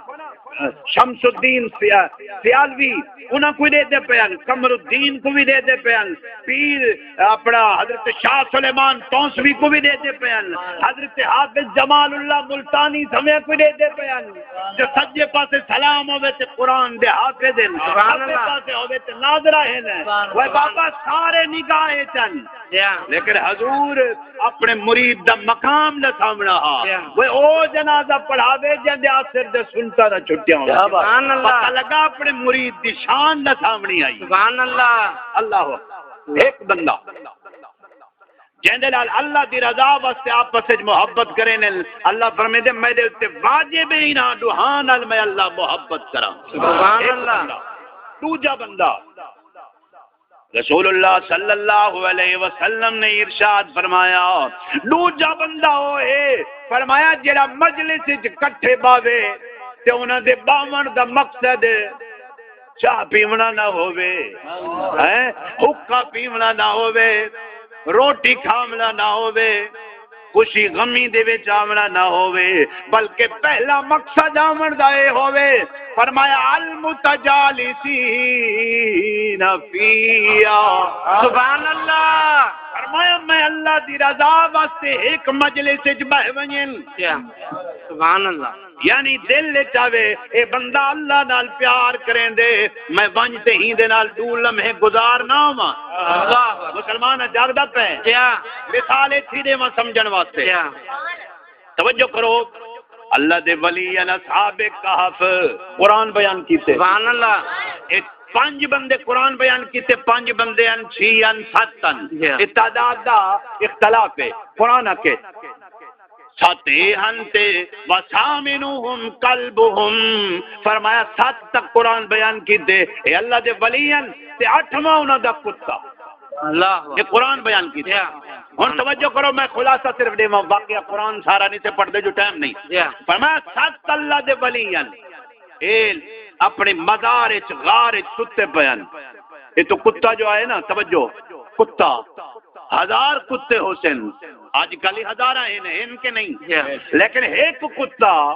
شمس الدین سیا-، سیالوی، انہاں کوں ݙیہدے پئے ہن، قمر الدین کوں وی ݙیہدے پئے ہن، پیر اپݨا حضرت شاہ سلیمان تونسوی کوں وی ݙیہدے پئے ہن، حضرت حافظ جمال اللہ ملتانی سویں کوں ݙیہدے پئے ہن۔ جو سڄے پاسے سلام ہووے تے قرآن دے حافظ ہن، سبحان کھٻے اللہ۔ پاسے ہووے تے ناظرہ ہن۔ سبحان وہ اللہ۔ بابا سارے نگاہ اچ ہن۔ جی ہاں۔ لیکن حضور اپݨے مرید دا مقام ݙساوݨا ہا۔ جی ہاں۔ وہ او جنازہ پڑھاوے جیندے آسر دے سنتاں دا چھٹیاں ہووے۔ کیا بات۔ سبحان اللہ۔ پتہ لڳا اپݨے مرید دی شان ݙساوݨی ہئی۔ سبحان اللہ۔ اللہ اکبر۔ ہک بندہ جیندے نال اللہ دی رضا واسطے آپس وچ محبت کرین، اللہ فرمیندے، میݙے اتے واجب ہے، انہاں ݙوہاں نال میں اللہ محبت کراں۔ سبحان اللہ۔ ہک بندہ۔ ݙوجھا بندہ، رسول اللہ صلی اللہ علیہ وسلم نے ارشاد فرمایا، ݙوجھا بندہ او ہے، فرمایا، جیڑھا مجلس وچ کٹھے ٻاہوے تے انہاں دے ٻاہوݨ دا مقصد چاہ پیوݨا نہ ہووے، ہیں؟ حقہ پیوݨا نہ ہووے، روٹی کھاوݨا نہ ہووے، خوشی غمی دے وچ آوݨا نہ ہووے، بلکہ پہلا مقصد آوݨ دا اے ہووے۔ فرمایا، "المتجالسین فیہا۔" سبحان اللہ۔ فرمایا، میں اللہ دی رضا واسطے ہک مجلس وچ ٻہہ ونڄن۔ کیا؟ سبحان اللہ۔ یعنی دل وچ آوے، اے بندہ اللہ نال پیار کریندے، میں ونڄ تے ایندے نال ݙو لمحے گزار نہ ہوواں۔ اللہ اکبر۔ مسلمان جاڳدا پئے۔ کیا؟ مثال ایتھی ݙیواں سمجھݨ واسطے۔ کیا؟ توجہ کرو، اللہ دے ولی ہن اصحاب کہف، قرآن بیان کیتے۔ سبحان اللہ۔ اے پنج بندے قرآن بیان کیتے، پنج بندے ہن، چھی ہن، ست ہن۔ جی۔ اے تعداد دا اختلاف ہے۔ قرآن آکھے، ست اے ہن تے وثامنہم کلبہم، فرمایا ست تک قرآن بیان کیتے، اے اللہ دے ولی ہن تے اٹھواں انہاں دا کتا۔ اللہ اکبر۔ اے قرآن بیان کیتے۔ جی۔ ہݨ توجہ کرو، میں خلاصہ صرف ݙیواں، واقعہ قرآن سارا نہیں تے پڑھدے جو ٹائم نہیں۔ جی۔ فرمایا ست اللہ دے ولی ہن، اے اپݨے مزار اچ، غار اچ ستے پئے ہن۔ اے تو کتا جو آئے نا، توجہ، کتا، ہزار کتے ہوسن، اڄ کل ہی ہزاراں ہن، ہن کہ نہیں؟ جی۔ لیکن ہک کتا،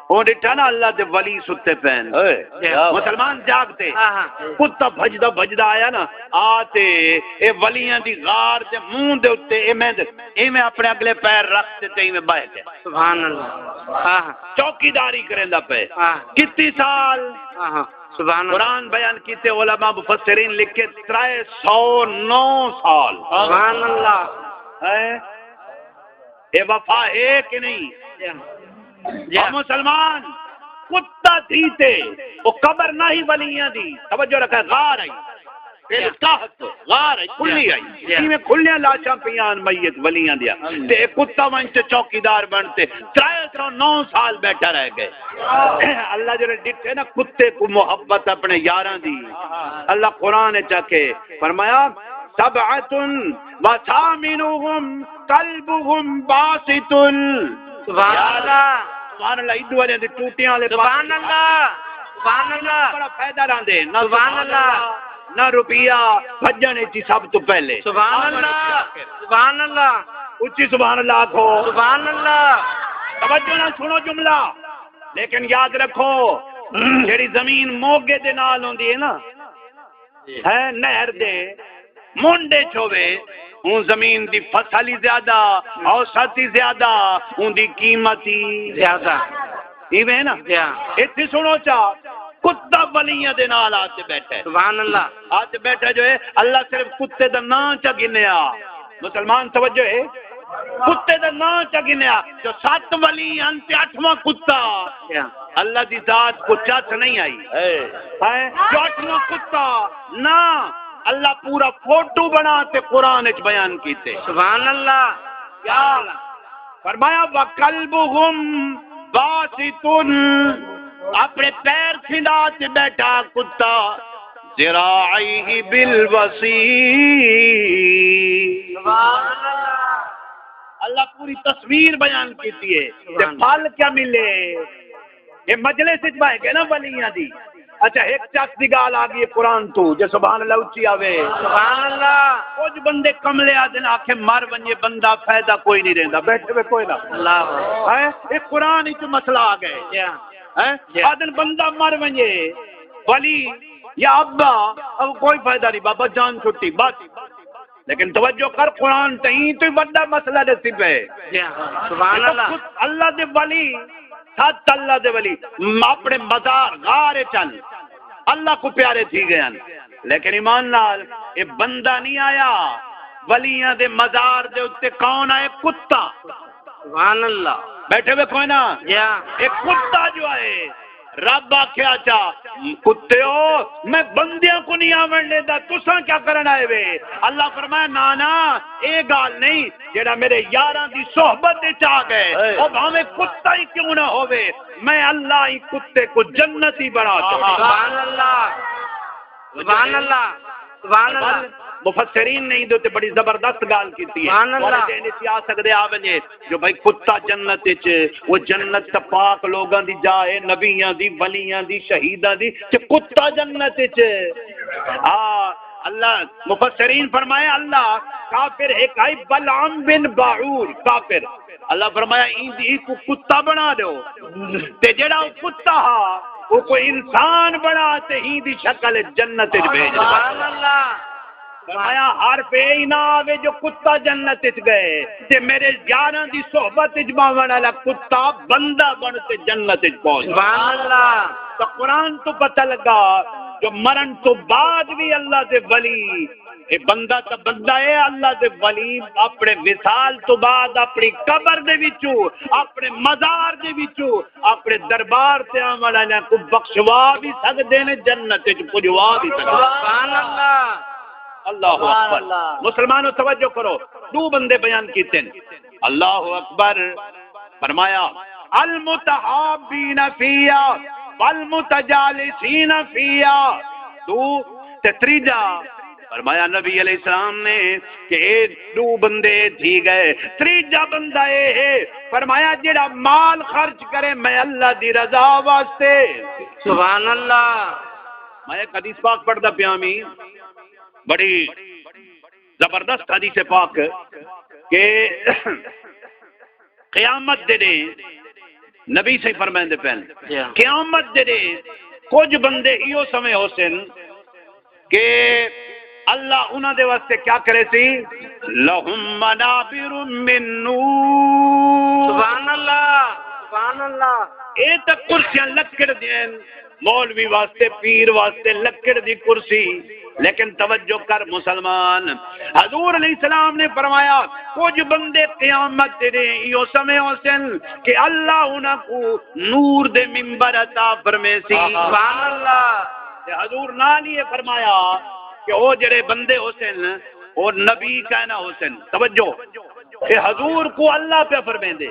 او ݙٹھا نا اللہ دے ولی ستے پئے ہن۔ اوئے، جی۔ کیا بات۔ مسلمان جاڳ تے۔ ہاں، ہاں۔ کتا بھڄدا بھڄدا آیا نا، آ تے اے ولیاں دی غار دے منہ دے اتے ایویں دے، ایویں اپݨے اڳلے پیر رکھ تے، تے ایویں ٻہہ ڳئے۔ سبحان اللہ۔ ہاں، ہاں۔ چوکیداری کریندا پئے۔ ہاں۔ کتی سال؟ ہاں، ہاں۔ سبحان اللہ۔ قرآن بیان کیتے، علماء مفسرین لکھے ترے سو نو سال۔ سبحان اللہ۔ ہیں؟ اے وفا ہے کہ نہیں؟ جی۔ او مسلمان، کتا تھی تے، او قبر نہ ہی ولیاں دی، توجہ رکھے، غار ہئی۔ جی۔ کہف، غار ہئی، کھلی ہئی۔ جی۔ ایویں کھلیاں لاشاں پیاں میت ولیاں دیاں۔ ہاں۔ تے اے کتا ونڄ تے چوکیدار بݨ تے ترے سو نو سال ٻیٹھا رہ ڳئے۔ اللہ جیڑھے ݙٹھے نا کتے کوں محبت اپݨے یاراں دی، اللہ قرآن اچ آکھے، فرمایا، "سبعۃ وثامنہم کلبہم باسط۔" سبحان اللہ۔ سبحان اللہ، عید والے دی ٹوٹیاں والے سبحان پاسے۔ اللہ، سبحان اللہ۔ بڑا فائدہ رہندے۔ نہ سبحان سبحان اللہ۔ اللہ، نہ روپیہ، بھڄݨ اچ ہی سب توں پہلے۔ سبحان اللہ، سبحان اللہ۔ اچی سبحان اللہ آکھو۔ سبحان اللہ۔ توجہ نال سݨو جملہ، لیکن یاد رکھو، جیڑھی زمین موگے دے نال ہوندی ہے نا، جی۔ ہے نہر دے منڈھ اچ ہووے، اوں زمین دی فصل ہی زیادہ، اوسط ہی زیادہ، اوندی قیمت ہی زیادہ۔ ایویں نا؟ جی ہاں۔ اتھے سݨو چا، کتا ولیاں دے نال آ تے بیٹھا ہے۔ سبحان اللہ۔ آ تے بیٹھا جو ہے، اللہ صرف کتے دا ناں چا گنیا۔ مسلمان توجہ ہے، کتے دا ناں چا گنیا۔ جو ست ولی ہن تے اٹھواں کتا، کیا؟ اللہ دی ذات کو چس نہیں آئی۔ اے۔ ہیں؟ جو اٹھواں کتا نہ، اللہ پورا فوٹو بنا تے قرآن اچ بیان کیتے۔ سبحان اللہ۔ کیا؟ فرمایا، وَقَلْبُهُمْ بَاسِطٌ، اپݨے پیر کھنڈا تے بیٹھا کتا، ذِرَاعَيْهِ بِالْوَصِيدِ۔ سبحان اللہ۔ اللہ پوری تصویر بیان کیتی ہے۔ تے سبحان اللہ۔ پھل کیا ملے؟ اے مجلس اچ بہہ کے نا ولیاں دی۔ اچھا، ہک چس دی ڳالھ آ ڳئی ہے قرآن تو، جے سبحان اللہ اچی آوے۔ سبحان اللہ۔ کجھ بندے کملے آہدن، آکھے مر ونڄے بندہ فائدہ کوئی نہیں رہندا، بیٹھے وے کوئی نہ۔ اللہ اکبر۔ ہیں؟ اے قرآن اچ مسئلہ آ ڳئے۔ کیا؟ ہیں؟ کیا؟ آہدن بندہ مر ونڄے، ولی یا ابا، اب کوئی فائدہ نہیں بابا، جان چھٹی، بس۔ لیکن توجہ کر، قرآن تئیں تو وڈا مسئلہ ݙسی پئے۔ جی ہاں، سبحان اللہ۔ خود اللہ دے ولی، سچ اللہ دے ولی، م-، اپݨے مزار غار اچ ہن، اللہ کو پیارے تھی ڳئے ہن۔ لیکن ایمان نال، اے بندہ نہیں آیا، ولیاں دے مزار دے اُتے کون آئے؟ کتا۔ سبحان اللہ۔ بیٹھے ہوئے کوئی نہ؟ جی ہاں۔ اے کتا جو ہے، رب آکھیا چا، کتیو، میں بندیاں کو نہیں آوݨ ݙیندا، تساں کیا کرݨ آئے وے؟ اللہ فرمایا، نا نا، اے ڳالھ نہیں، جیڑھا میرے یاراں دی صحبت اچ آ ڳئے، اے۔ او بھاویں کتا ہی کیوں نہ ہووے، میں اللہ ہی کتے کو جنتی بݨا چھوڑاں۔ سبحان اللہ۔ سبحان اللہ، سبحان اللہ۔ بل مفسرین نے ایندے تے بڑی زبردست ڳالھ کیتی ہے۔ سبحان اللہ۔ والدین اچ آ سڳدے آ ونڄے جو بھائی کتا جنت اچ، وہ جنت تاں پاک لوگاں دی جا ہے، نبیاں دی، ولیاں دی، شہیداں دی، تے کتا جنت اچ۔ آ، اللہ، مفسرین فرمایا، اللہ کافر ہک آئی بلعام بن باعور، کافر۔ اللہ فرمایا، ایندی کو کتا بݨا ݙیو۔ تے جیڑھا او کتا ہا، او کو انسان بݨا تے ایندی شکل اچ جنت اچ بھیج ݙیو۔ سبحان اللہ۔ فرمایا، حرف اے ہی نہ آوے جو کتا جنت اچ ڳئے، تے میرے یاراں دی صحبت اچ ٻاہوݨ والا کتا بندہ بݨ تے جنت اچ پہنچ۔ سبحان اللہ۔ تو قرآن تو پتہ لڳا جو مرݨ تو بعد وی اللہ دے ولی اے بندہ تاں بندہ اے، اللہ دے ولی اپݨے وصال تو بعد اپݨی قبر دے وچوں، اپݨے مزار دے وچوں، اپݨے دربار تے آوݨ آلیاں کوں بخشوا وی سڳدے نے، جنت وچ پڄوا وی سڳدے نے۔ سبحان اللہ۔ اللہ سبحان اکبر۔ اللہ۔ مسلمانو توجہ کرو، ݙو بندے بیان کیتے نے۔ اللہ اکبر۔ فرمایا، المتحابین فیہا والمتجالسین فیہا۔ ݙو تے تریجا فرمایا نبی علیہ السلام نے کہ اے ݙو بندے تھی ڳئے، تریجا بندہ اے ہے، فرمایا جیڑھا مال خرچ کرے میں اللہ دی رضا واسطے۔ سبحان اللہ۔ میں ایک حدیث پاک پڑھدا پیاں وی، بڑی زبردست حدیث پاک کہ قیامت دے ݙینہہ نبی صحیح فرمیندے پئن، جی ہاں۔ قیامت دے ݙینہہ کجھ بندے ایہو سمے ہوسن کہ اللہ انہاں دے واسطے کیا کریسی؟ لہم منابر من نور۔ سبحان اللہ، سبحان اللہ۔ اے تاں کرسیاں لکڑ دیاں ہن، مولوی واسطے، پیر واسطے لکڑ دی کرسی۔ لیکن توجہ کر مسلمان، حضور علیہ السلام نے فرمایا، کجھ بندے قیامت دے ݙینہہ ایہو سمے ہوسن کہ اللہ انہاں کو نور دے ممبر عطا فرمیسی۔ سبحان اللہ۔ تے حضور نال ہی اے فرمایا کہ او جڑے بندے ہوسن، او نبی کائنا ہوسن۔ توجہ، اے حضور کو اللہ پیا فرمیندے۔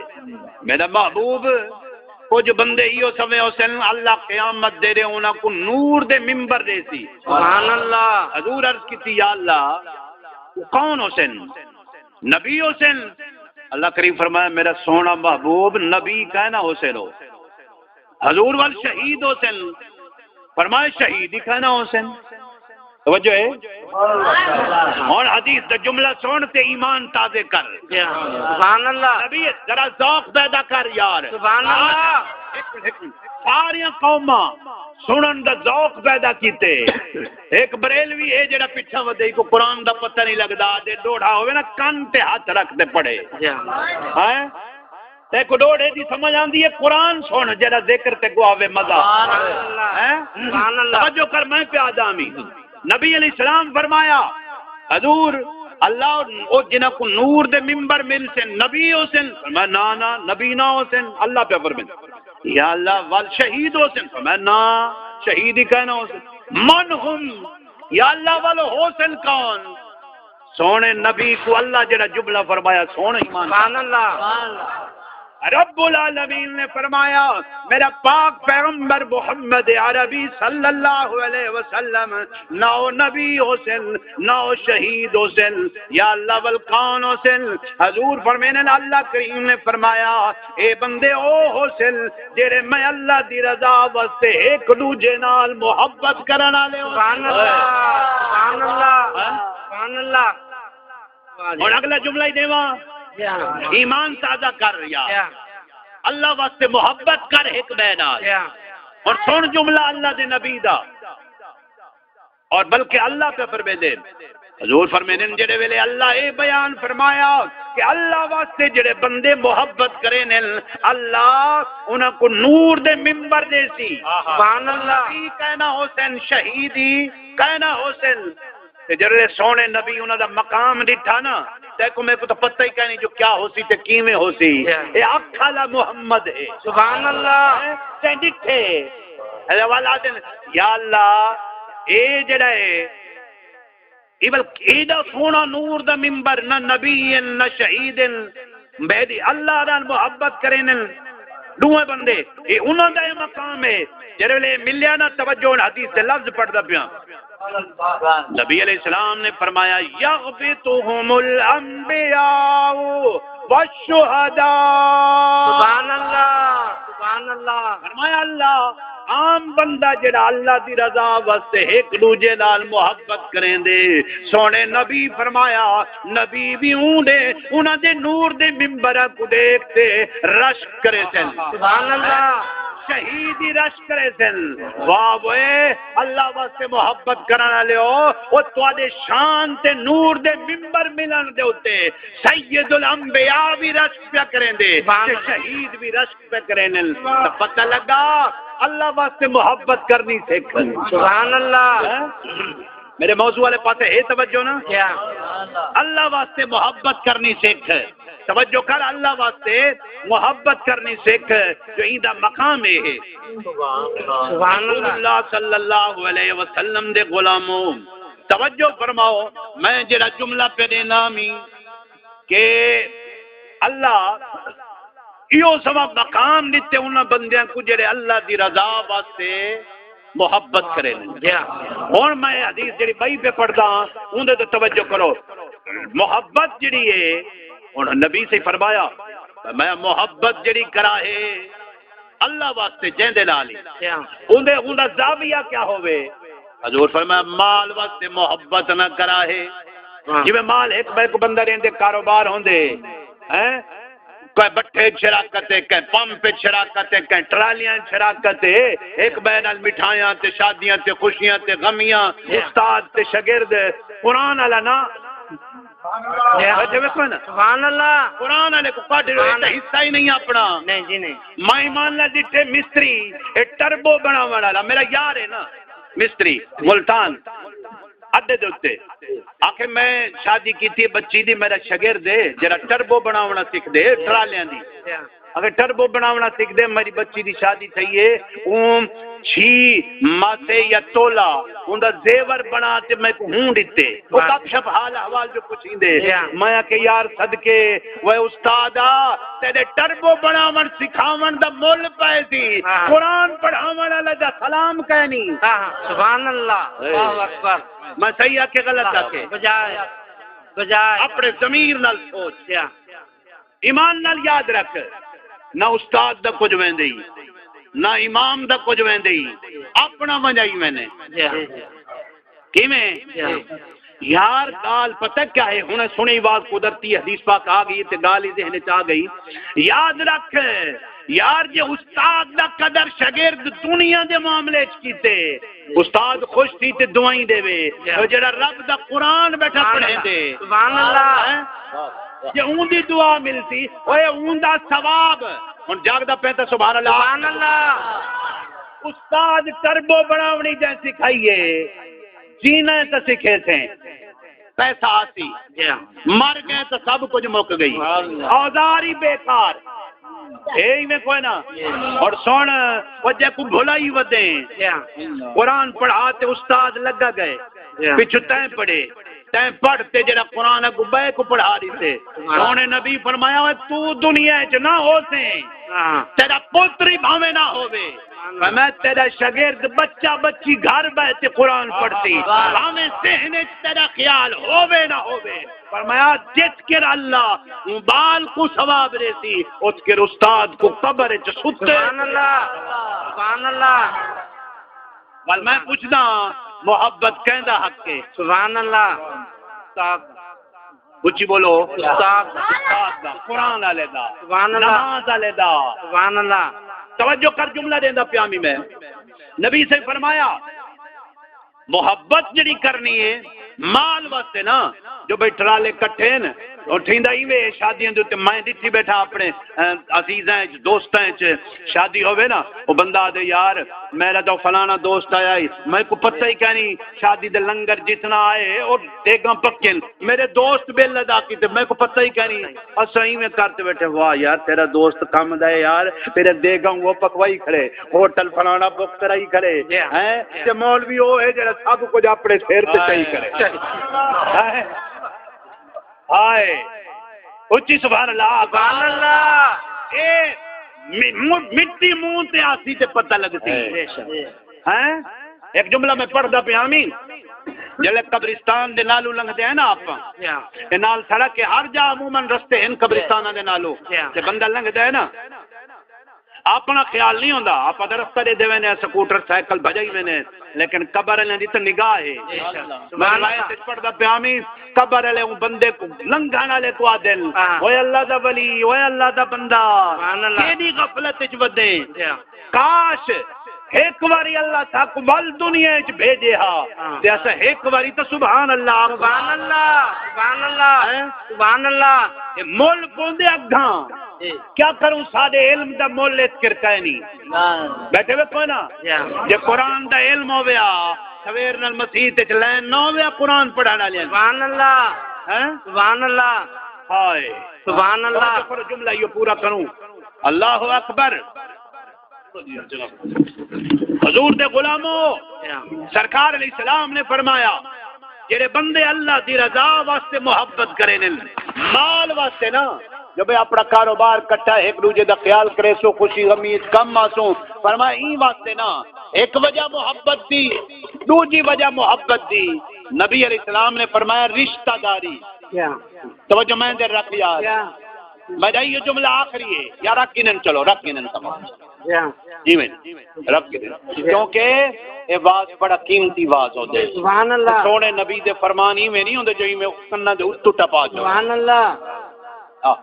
میرا محبوب، کجھ بندے ایہو سمے ہوسن، اللہ قیامت دے ݙینہہ انہاں کو نور دے ممبر ݙیسی۔ سبحان اللہ۔ حضور عرض کیتی، یا اللہ، او کون ہوسن؟ نبی ہوسن؟ اللہ کریم فرمایا، میرا سوہݨا محبوب، نبی کائنا ہوسن او۔ حضور ول شہید ہوسن؟ فرمایا، شہید ہی کائنا ہوسن۔ توجہ ہے؟ ہݨ حدیث دا جملہ سݨ تے ایمان تازے کر۔ سبحان اللہ۔ نبی، ذرا ذوق پیدا کر یار۔ سبحان اللہ۔ ہک منٹ، ہک منٹ۔ ساریاں قوماں سݨݨ دا ذوق پیدا کیتے۔ ہک بریلوی ہے جڑا پچھاں ودے، کو قرآن دا پتہ نہیں لڳدا، تے ݙوہڑا ہووے نا، کن تے ہتھ رکھ تے پڑھے۔ جی ہاں۔ ہیں؟ تیکوں ݙوہڑے دی سمجھ آندی ہے؟ قرآن سݨ، جیڑھا ذکر تیکوں آوے مزہ۔ سبحان اللہ۔ ہیں؟ سبحان اللہ۔ توجہ کر، میں پیا آہداں۔ نبی علیہ السلام فرمایا، حضور، اللہ او جنہاں کوں نور دے ممبر ملسن، نبی ہوسن؟ فرمایا، نہ، نہ، نبی نہ ہوسن۔ اللہ پیا فرمائے، یا اللہ، ول شہید ہوسن؟ فرمایا، نہ، شہید ہی کائناں ہوسن۔ من ہم؟ یا اللہ، ول ہوسن کون؟ سوہݨے نبی کوں اللہ جیڑھا جملہ فرمایا، سوہݨے ایمان۔ سبحان اللہ۔ رب العالمین نے فرمایا، میرا پاک پیغمبر محمد عربی صلی اللہ علیہ وسلم، نہ او نبی ہوسن، نہ او شہید ہوسن۔ یا اللہ، ول کون ہوسن؟ حضور فرمیندن، اللہ کریم نے فرمایا، اے بندے او ہوسن جیڑھے میں اللہ دی رضا واسطے ہک ݙوجھے نال محبت کرݨ والے ہوسن۔ سبحان اللہ، سبحان اللہ، ہاں؟ سبحان اللہ۔ واہ جی۔ ہݨ اڳلا جملہ ہی ݙیواں۔ جی ہاں۔ ایمان تازہ کر یار۔ جی ہاں۔ اللہ واسطے محبت کر ہک ٻئے نال۔ جی ہاں۔ ہݨ سݨ جملہ اللہ دے نبی دا۔ اور بلکہ اللہ پیا فرمیندے، حضور فرمیندن، جیڑھے ویلے اللہ اے بیان فرمایا کہ اللہ واسطے جیڑھے بندے محبت کریندن، اللہ انہاں کوں نور دے ممبر ݙیسی۔ سبحان اللہ۔ نبی کائناں ہوسن، شہید ہی کائناں ہوسن۔ تے جیڑھے سوہݨے نبی انہاں دا مقام ݙٹھا نا، تیکوں میکوں تاں پتہ ہی کائنی جو کیا ہوسی تے کیویں ہوسی۔ اے اکھ آلا محمد ہے۔ سبحان اللہ۔ ہیں؟ تیں ݙٹھے؟ اے ول آہدن، یا اللہ، اے جیڑھا ہے، اے ول ایݙا سوہݨا نور دا ممبر، نہ نبی ہن، نہ شہید ہن، میݙی اللہ نال محبت کریندن ݙوہیں بندے، اے انہاں دا اے مقام ہے۔ جیڑھے ویلے ملیا نا، توجہ، ہݨ حدیث دے لفظ پڑھدا پیاں۔ نبی علیہ السلام نے فرمایا، یغبطہم الانبیاء والشہداء۔ سبحان اللہ، سبحان اللہ۔ فرمایا، اللہ، عام بندہ جیڑھا اللہ دی رضا واسطے ہک ݙوجھے نال محبت کریندے، سوہݨے نبی فرمایا، نبی وی اوں ݙے، انہاں دے نور دے ممبراں کوں ݙیکھ تے رشک کریسن۔ سبحان اللہ۔ شہید ہی رشک کریسن۔ واہ وے، اللہ واسطے محبت کرݨ والےو، او تہاݙے شان تے نور دے ممبر ملݨ دے اتے سید الانبیاء وی رشک پیا کریندے، سبحان تے اللہ۔ شہید وی رشک پیا کریندن۔ تاں پتہ لڳا، اللہ واسطے محبت کرݨی سکھ۔ سبحان اللہ۔ ہیں؟ میرے موضوع والے پاسے ہے توجہ نا؟ کیا؟ اللہ واسطے محبت کرݨی سکھ۔ توجہ کر، اللہ واسطے محبت کرݨی سکھ، جو ایندا مقام اے ہے۔ سبحان اللہ۔ رسول اللہ صلی اللہ علیہ وسلم دے غلامو، توجہ فرماؤ، میں جیڑھا جملہ پیا ݙینا می کہ اللہ ایہو سوا مقام ݙتے انہاں بندیاں کوں جیڑھے اللہ دی رضا واسطے محبت کریندن۔ جی ہاں۔ ہݨ میں حدیث جیڑھی ٻئی پیا پڑھدا ہاں، اوندے تے توجہ کرو۔ محبت جیڑھی ہے، ہݨ نبی سے فرمایا، میں محبت جیڑھی کراہے اللہ واسطے جیندے نال ہی۔ جی ہاں۔ اوندے، اوندا زاویہ کیا ہووے؟ حضور فرمایا، مال واسطے محبت نہ کراہے۔ ہاں۔ جیویں مال ہک ٻئے کوں بندہ ݙیندے، کاروبار ہوندے، ہیں؟ کہیں بٹھے اچ شراکت ہے، کہیں پمپ اچ شراکت ہے، کہیں ٹرالیاں اچ شراکت ہے، ہک ٻئے نال مٹھائیاں تے شادیاں تے خوشیاں تے غمیاں، جی ہاں۔ استاد تے شاگرد، قرآن والا نا۔ جی ہاں۔ بیٹھے ویکھو نا۔ سبحان اللہ۔ قرآن والے کوں کڈھ ݙیو، اے تاں حصہ ہی نہیں اپݨا۔ نہیں جی، نہیں۔ میں ایمان نال ݙٹھے مستری، اے ٹربو بݨاوݨ والا، میرا یار ہے نا مستری، ملتان۔ اڈے دے اتے۔ آکھے، میں شادی کیتی ہے بچی دی، میرا شاگرد ہے، جیڑھا ٹربو بݨاوݨا سکھدے، ٹرالیاں دی۔ اگر ٹربو بݨاوݨا سکھدے، میری بچی دی شادی تھئی ہے، اوں چھی ماسے یا تولا، اوندا زیور بݨا تے میکوں ہوں ݙتے۔ او واہ۔ گپ شپ حال احوال جو پچھیندے۔ جی ہاں۔ میں آکھے، یار صدقے، وے استاد آ، تیݙے ٹربو بݨاوݨ سکھاوݨ دا مل پئے سی، ہاں۔ قرآن پڑھاوݨ والے دا سلام کائنی۔ ہاں، ہاں۔ سبحان اللہ۔ اے۔ اللہ اکبر۔ میں صحیح آکھے غلط آکھے؟ بجائے، بجائے۔ اپݨے ضمیر نال سوچ۔ جی ہاں۔ ایمان نال یاد رکھ، نہ استاد دا کجھ ویندے ہی، نہ امام دا کجھ ویندے ہی، اپݨا ونڄائی ویندے۔ جی ہاں۔ کیویں؟ جی ہاں۔ یار، ڳالھ پتہ کیا ہے؟ ہݨ سݨی واز قدرتی حدیث پاک آ ڳئی تے ڳالھ ہی ذہن اچ آ ڳئی۔ یاد رکھ، یار، جے استاد دا قدر شاگرد دنیا دے معاملے اچ کیتے، استاد خوش تھی تے دعائیں ݙیوے، او جیڑھا رب دا قرآن ٻیٹھا پڑھیندے۔ سبحان اللہ۔ ہیں؟ جے اون دی دعا ملسی، اوئے اون دا ثواب۔ ہن جاگدا پئے تاں سبحان اللہ۔ سبحان اللہ۔ استاد ٹربو بݨاوݨی جئیں سکھائیے، جینا ہے تاں سکھیسیں۔ پیسہ آسی۔ جی ہاں۔ مر ڳئے تاں سب کجھ مک ڳئی۔ سبحان اللہ۔ اوزار ہی بیکار۔ ہے ایویں کوئی نہ۔ اور سݨ، او جیکوں بھلائی ودیں۔ جی ہاں۔ قرآن پڑھا تے استاد لڳا ڳئے۔ جی ہاں۔ پچھوں تیں پڑھے۔ تیں پڑھ تے جیڑھا قرآن اڳوں ٻئے کوں پڑھا ݙتے۔ ہاں۔ سوہݨے نبی فرمایا، اوئے توں دنیا اچ نہ ہوسیں۔ ہاں۔ تیݙا پتر ہی بھانویں نہ ہووے۔ فرمایا، تیݙا شاگرد بچہ بچی گھر ٻہہ تے قرآن پڑھسی۔ واہ۔ بھانویں ذہن اچ تیݙا خیال ہووے نہ ہووے۔ فرمایا، جت کر اللہ اوں ٻال کوں ثواب ݙیسی، ات کر استاد کوں قبر اچ ستے۔ سبحان اللہ، سبحان اللہ۔ ول میں پچھدا، محبت کیندا حق ہے؟ سبحان اللہ۔ استاد۔ اچی بولو۔ استاد۔ استاد دا، قرآن والے دا، سبحان اللہ۔ نماز والے دا۔ سبحان اللہ۔ توجہ کر، جملہ ݙیندا پیامی میں۔ نبی سے فرمایا، محبت جڑی کرنی ہے مال واسطے نا، جو بھئی ٹرالے کٹھے ہن، او تھیندا ایویں ہے، شادیاں دے اتے میں ݙٹھی ٻیٹھا اپݨے، اے، عزیزاں اچ، دوستاں اچ شادی ہووے نا، او بندہ آہدے، یار، میݙا تاں فلانا دوست آیا ہئی، میکوں پتہ ہی کائنی، شادی دے لنگر جتنا آئے، او دیگاں پکین، میݙے دوست بل ادا کیتے، میکوں پتہ ہی کائنی۔ اساں ایویں کر تے ٻیٹھے، واہ یار، تیݙا دوست کم دا ہے یار، تیݙے دیگاں او پکوائی کھڑے، ہوٹل فلانا بک کرائی کھڑے، جی ہاں۔ ہیں؟ جی ہاں۔ تے مولوی او ہے جیڑھا سب کجھ اپݨے سر تے چائی کھڑے۔ ہائے۔ ہیں؟ ہائے۔ اچی سبحان اللہ۔ سبحان اللہ۔ اے م-، م-، مٹی منہ تے آسی تے پتہ لڳسی۔ بے شک۔ ہیں؟ ایک جملہ میں پڑھدا پیا ہمی، جلے قبرستان دے نالوں لنگھدے ہیں نا آپاں، جی ہاں۔ اے نال سڑک ہے، ہر جا عموماً رستے ہیں قبرستاناں دے نالوں، جی ہاں۔ تے بندہ لنگھدا ہے نا، اپݨا خیال نہیں ہوندا، آپاں تاں رستہ ݙیہدے ویندے ہیں، سکوٹر، سائیکل بھڄائی ویندے ہیں، لیکن قبر والیں دی تاں نگاہ ہے۔ بے شک۔ میں روایت وچ پڑھدا پیا ہمی، قبر والے اوں بندے کوں، لنگھݨ والے کوں آہدن، ہاں۔ اوئے اللہ دا ولی، اوئے اللہ دا بندہ، سبحان اللہ۔ کیݙی غفلت وچ ودیں۔ جی ہاں۔ کاش ہک واری اللہ ساکوں ول دنیا اچ بھیجے ہا، ہاں۔ تے اساں ہک واری تاں سبحان اللہ آکھوں۔ سبحان اللہ، سبحان اللہ، ہیں؟ سبحان اللہ۔ اے مل پوندے اگھاں۔ جی۔ کیا کروں، ساݙے علم دا مل اتکر کائنی۔ ہاں۔ ٻیٹھے وے کوئی نہ؟ جی ہاں۔ جے قرآن دا علم ہووے ہا، سویر نال مسیت اچ لائن نہ ہووے ہا قرآن پڑھݨ والے۔ سبحان اللہ۔ ہیں؟ سبحان اللہ۔ ہائے۔ سبحان اللہ۔ توجہ کرو، جملہ ایہو پورا کروں۔ اللہ اکبر۔ حضور دے غلامو، سرکار علیہ السلام نے فرمایا، جڑے بندے اللہ دی رضا واسطے محبت کریندن، مال واسطے نہ، جو بھئی اپݨا کاروبار کٹھا ہے، ہک ݙوجھے دا خیال کریسوں، خوشی غمی اچ کم آسوں، فرمایا ایں واسطے نہ، ہک وجہ محبت دی، ݙوجھی وجہ محبت دی، نبی علیہ السلام نے فرمایا رشتہ داری۔ کیا؟ توجہ میں دے رکھ یار۔ کیا؟ میݙا ایہو جملہ آخری ہے۔ یا رکھ گھنن، چلو، رکھ گھنن، تمام۔ جی ہاں۔ ایویں رکھ گھنن۔ جی۔ کیونکہ اے واز بڑا قیمتی واز ہوندے۔ سبحان اللہ۔ سوہݨے نبی دے فرمان ایویں نہیں ہوندے جو ایویں کناں دے اتوں ٹپا جاؤ۔ سبحان اللہ۔ ہاں۔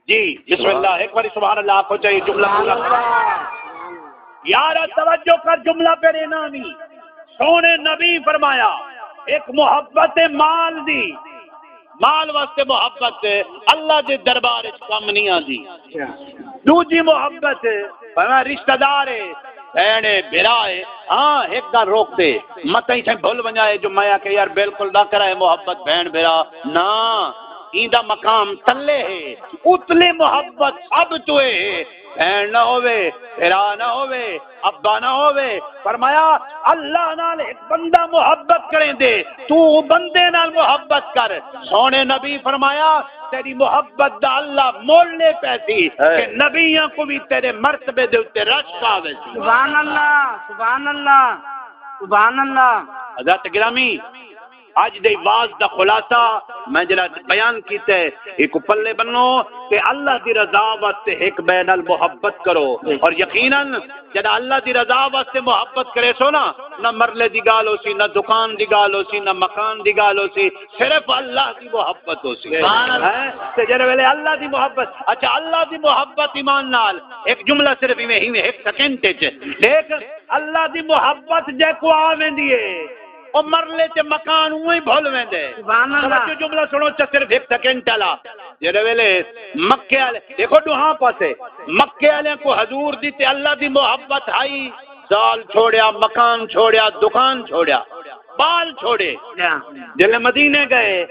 جی، بسم اللہ، ہک واری سبحان اللہ آکھو چاہیے، جملہ پورا کرو۔ یار، توجہ کر، جملہ پھر انہاں وی۔ سوہݨے نبی فرمایا، ہک محبت مال دی، مال واسطے محبت اللہ دے دربار اچ کم نہیں آندی۔ ݙوجھی محبت، بھاویں رشتہ دار ہے، بھیݨ ہے، بھرا ہے، ہاں، ہک ڳالھ روک تے، متاں اتھیں بھل ونڄا ہے جو میں آکھے، یار، بالکل نہ کرائے محبت بھیݨ بھرا، نہ، ایندا مقام تلے ہے، اتلی محبت سب توں ہے، بھیݨ نہ ہووے، بھرا نہ ہووے، ابا نہ ہووے۔ فرمایا، اللہ نال ہک بندہ محبت کریندے، توں بندے نال محبت کر۔ سوہݨے نبی فرمایا، تیݙی محبت دا اللہ مول لے پیسی، اے۔ کہ نبیاں کوں وی تیݙے مرتبے دے اتے رش پا ویسی۔ سبحان اللہ، سبحان اللہ، سبحان اللہ۔ حضرات گرامی، اڄ دے واز دا خلاصہ میں جڑا بیان کیتا ہے، ایکوں پلے بنو تے اللہ دی رضا واسطے ہک ٻئے نال محبت کرو۔ اور یقیناً جݙاں اللہ دی رضا واسطے محبت کریسو نا، نہ مرلے دی ڳالھ ہوسی، نہ دکان دی ڳالھ ہوسی، نہ مکان دی ڳالھ ہوسی، صرف اللہ دی محبت ہوسی۔ سبحان اللہ۔ ہیں؟ تے جیڑھے ویلے اللہ دی محبت، اچھا، اللہ دی محبت ایمان نال، ہک جملہ صرف ایویں، ایویں ہک سیکنڈ اچ، ݙیکھ، اللہ دی محبت جیکوں آ ویندی ہے، او مرلے تے مکان اونویں بھل ویندے۔ سبحان اللہ۔ توجہ، جملہ سنو چا، صرف ہک سیکنڈ چلا۔ جیڑھے ویلے مکے والے، دیکھو ݙوہاں پاسے، مکے والے کوں حضور دی تے اللہ دی محبت ہئی، زال چھوڑیا، مکان چھوڑیا، دکان چھوڑیا، ٻال چھوڑے۔ جی ہاں۔ جیلے مدینے ڳئے،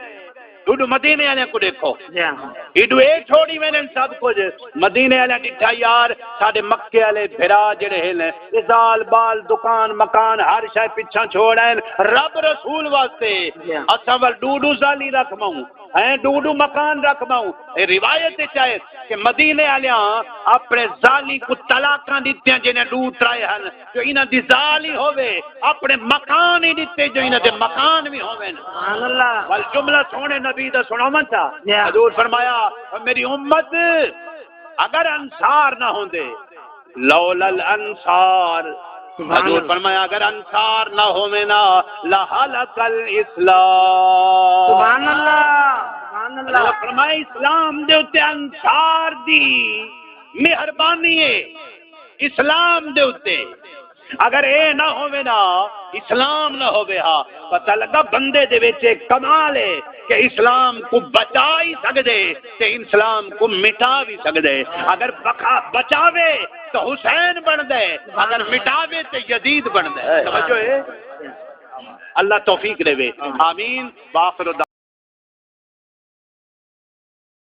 ݙوݙو مدینے والے کوں ݙیکھو۔ جی ہاں۔ ایݙو اے چھوڑی ویندن سب کجھ۔ مدینے والے ݙٹھا، یار، ساݙے مکے والے بھرا جیڑھے ہن، اے زال ٻال، دکان مکان، ہر شے پچھاں چھوڑ آئن رب رسول واسطے۔ جی ہاں۔ اساں ول ݙوݙو زالی رکھ ٻہوں، ہیں، ݙوݙو مکان رکھ ٻہوں۔ اے روایت وچ آئے کہ مدینے والیاں اپݨے زالیں کوں طلاقاں ݙتیاں جیڑھیاں ݙو ترائے ہن، جو انہاں دی زال ہی ہووے، اپݨے مکان ہی ݙتے جو انہاں دے مکان وی ہوون۔ سبحان اللہ۔ ول جملہ سوہݨے نبی دا سݨاواں چا۔ جی ہاں۔ حضور فرمایا، "میری امت، اگر انصار نہ ہوندے، لولا الانصار۔" سبحان حضور اللہ۔ فرمایا، "اگر انصار نہ ہووے نا، لہلک الاسلام۔" سبحان اللہ، سبحان اللہ۔ حضور فرمایا، اسلام دے اتے انصار دی مہربانی ہے، اسلام دے اتے۔ اگر اے نہ ہووے نا، اسلام نہ ہووے ہا، پتہ لڳا بندے دے وچ ایک کمال ہے کہ اسلام کوں بچا ہی سڳدے تے اسلام کوں مٹا وی سڳدے۔ اگر بخا-، بچاوے تو حسین بݨدے، اگر مٹاوے تو یزید بݨدے۔ توجہ ہے؟ اللہ توفیق ݙیوے۔ آمین۔ وآخر